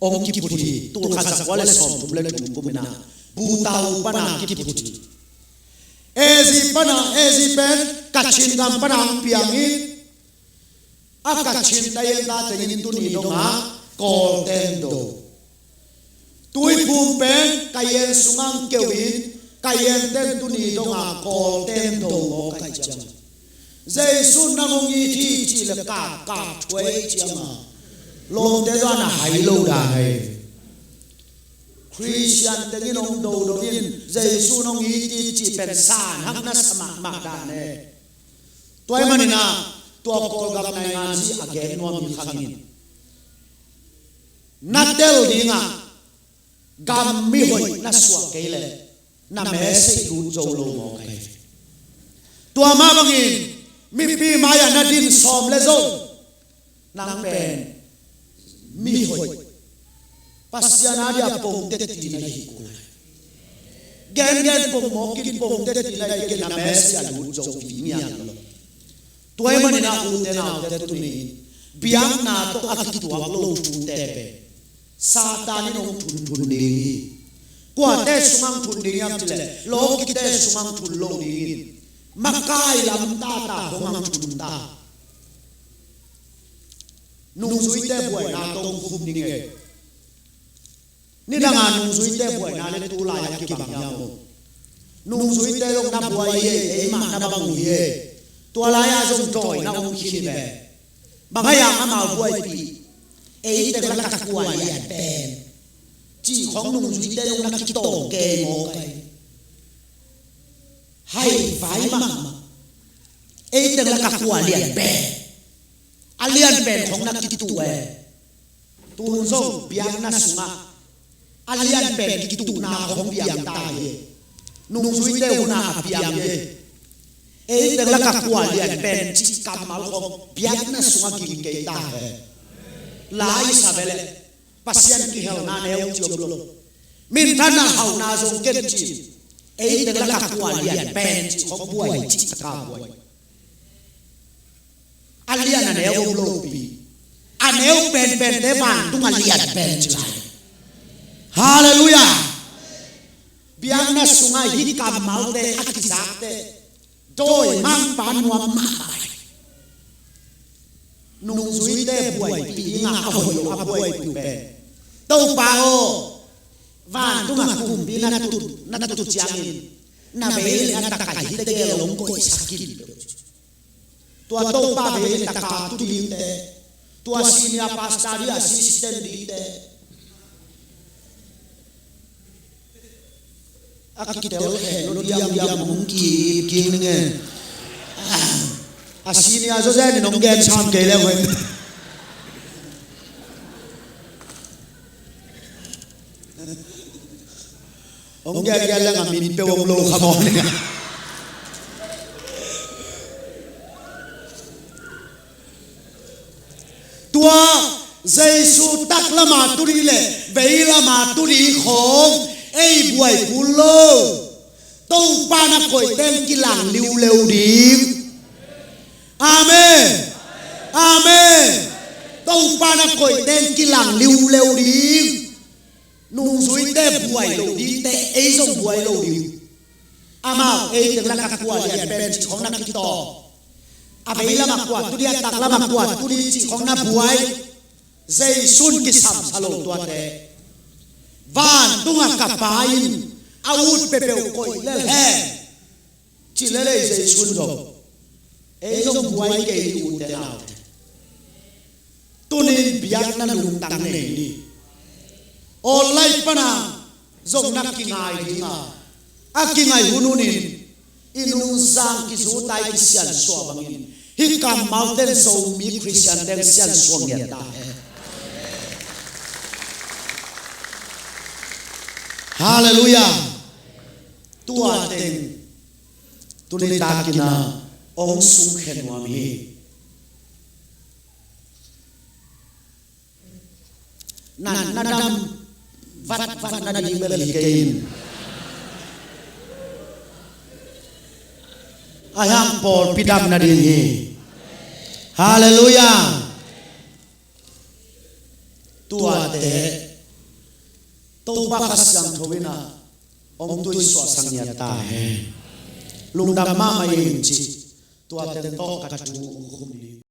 hong kiphut hi. Tulkhat zakua le sawmthum le thum kum in ah Bhutao pan ah kiphut hi. A Z pan ah, A Z pen Kachin gam pan ah hong piang hi. A Kachin ta in ta tengin tuni dongah Kawlten do. Tuiphum pen Kayin sungah keu in, Kayinten tuni dongah Kawlten do mawk ahih ciangin, Jesu nang hong it hi cih le kap kap thuai ciang a, lawmte zong a hai lo dan hi. Khristian tengin hong dodon in Jesu nang hong it hi cih pen san hang na sa mahmah dan hi. Tua ahih manin ah tua Kawlgam naingan zi a gen nuam hi khang in, na tel ding ah gam mihoih na suah kei leh na message lut zo lo mawk hi. Tua mah bangin mipi mai-ah na din sawm le zong nang pen mihoih, Pasian a dia pongte tina hi kul hi. Gengen pongmawk in pongte tina hi kei leh na message a lut zo ding hi lo. Tua ahih manin ah ute naute, tuni in biakna tawh a kituak lo thute pen Satan in hong thunthun ding hi. Kuate sungah hong thun ding hiam cih leh lawkite sungah hong thun lo ding hi. Makai lam tata hong hong thun ta. Nungzuite buaina tawh hong khum ding hi. Nidang a nungzuite buaina le tu lai-ah kibang hiam maw? Nungzuite zong na buai hi, eimah na bang uh hi. Tua lai-ah zong dawina om khin hi ve. Bang hang hiam amau buaipih? Ei teng lakah kua lian pen cih khong nungzuite zong na kitawng kei mawk hi. Hai vai mahmah. Ei teng lakah kua lian pen, a lian pen khong na kituh hi. Tun zong biakna sungah a lian pen kituhna hong piang ta hi. Nungzuite hun a piang hi. Ei teng lakah kua lian pen cih kammal hong biakna sungah ging kei ta hi. Lai sa ve leh Pasian kihelna neu ci om lo. Minthanna hauna zong ken cin. Ei teng lakah kua lian pen cih hong buai cih taka buai. A lian a neu om lopi. A neu penpente vantung a lian pen ci lai. Halleluiah. Biakna sungah hih kammalte a kizakte dawimangpa nuam mahmah hi. Nungzuite buaipih dingah a hoih lo a buaipih pen, Topa aw, vantungah kumpi na tut, na tut ciangin na vei le na tak a hih tegel hong koihsak in. Tua Topa vei le tak a tu dingte, tua senior pastor ding, assistant dingte, a kitel khen lo diamdiam hong kip kik ning e. A senior zawzen in hong gen sam kei leng hoih. Hong gen gen leng a min peuh om lo kha mawk ning. Tua Jesu taklam a tu ding le veilam a tu ding khawng ei buai kul lo. Topa na koih teng kilang liuleu ding. Amen. Amen. Topa na koih teng kilang liuleu ding. Nungzuite buai lo dingte ei zong buai lo ding. Amau ei teng lakah kua lian pen cih khong na kitawng. A veilamah kua tu ding, a taklamah kua tu ding cih khong na buai. Jesu in kisamsa lo tuate. Vantungah ka Pa in a ut peuhpeuh koih lel hen. Ci lel ei Jesu in zong. Ei zong buai kei ding ute naute. Tunin biakna lungtang nei ni. Online pana zong na kingai dinga, a kingai hunhunin i nungzang kizutai kisiansuah bangin hih kammalte in Zomi Khristiante in siansuah ngiat ta hen. Halleluiah. Tua teng tuni takin ah hong sungkhia nuam hi. Na, na dam vatvat nading bel hi kei in. A hiang pawlpi dam nading hi. Halleluiah. Tuate Topa Kha Siangtho in ah hong tuisuahsak ngiat ta hen. Lungdam mahmah ing ci. Tuate tawh ka thu hong khum ni.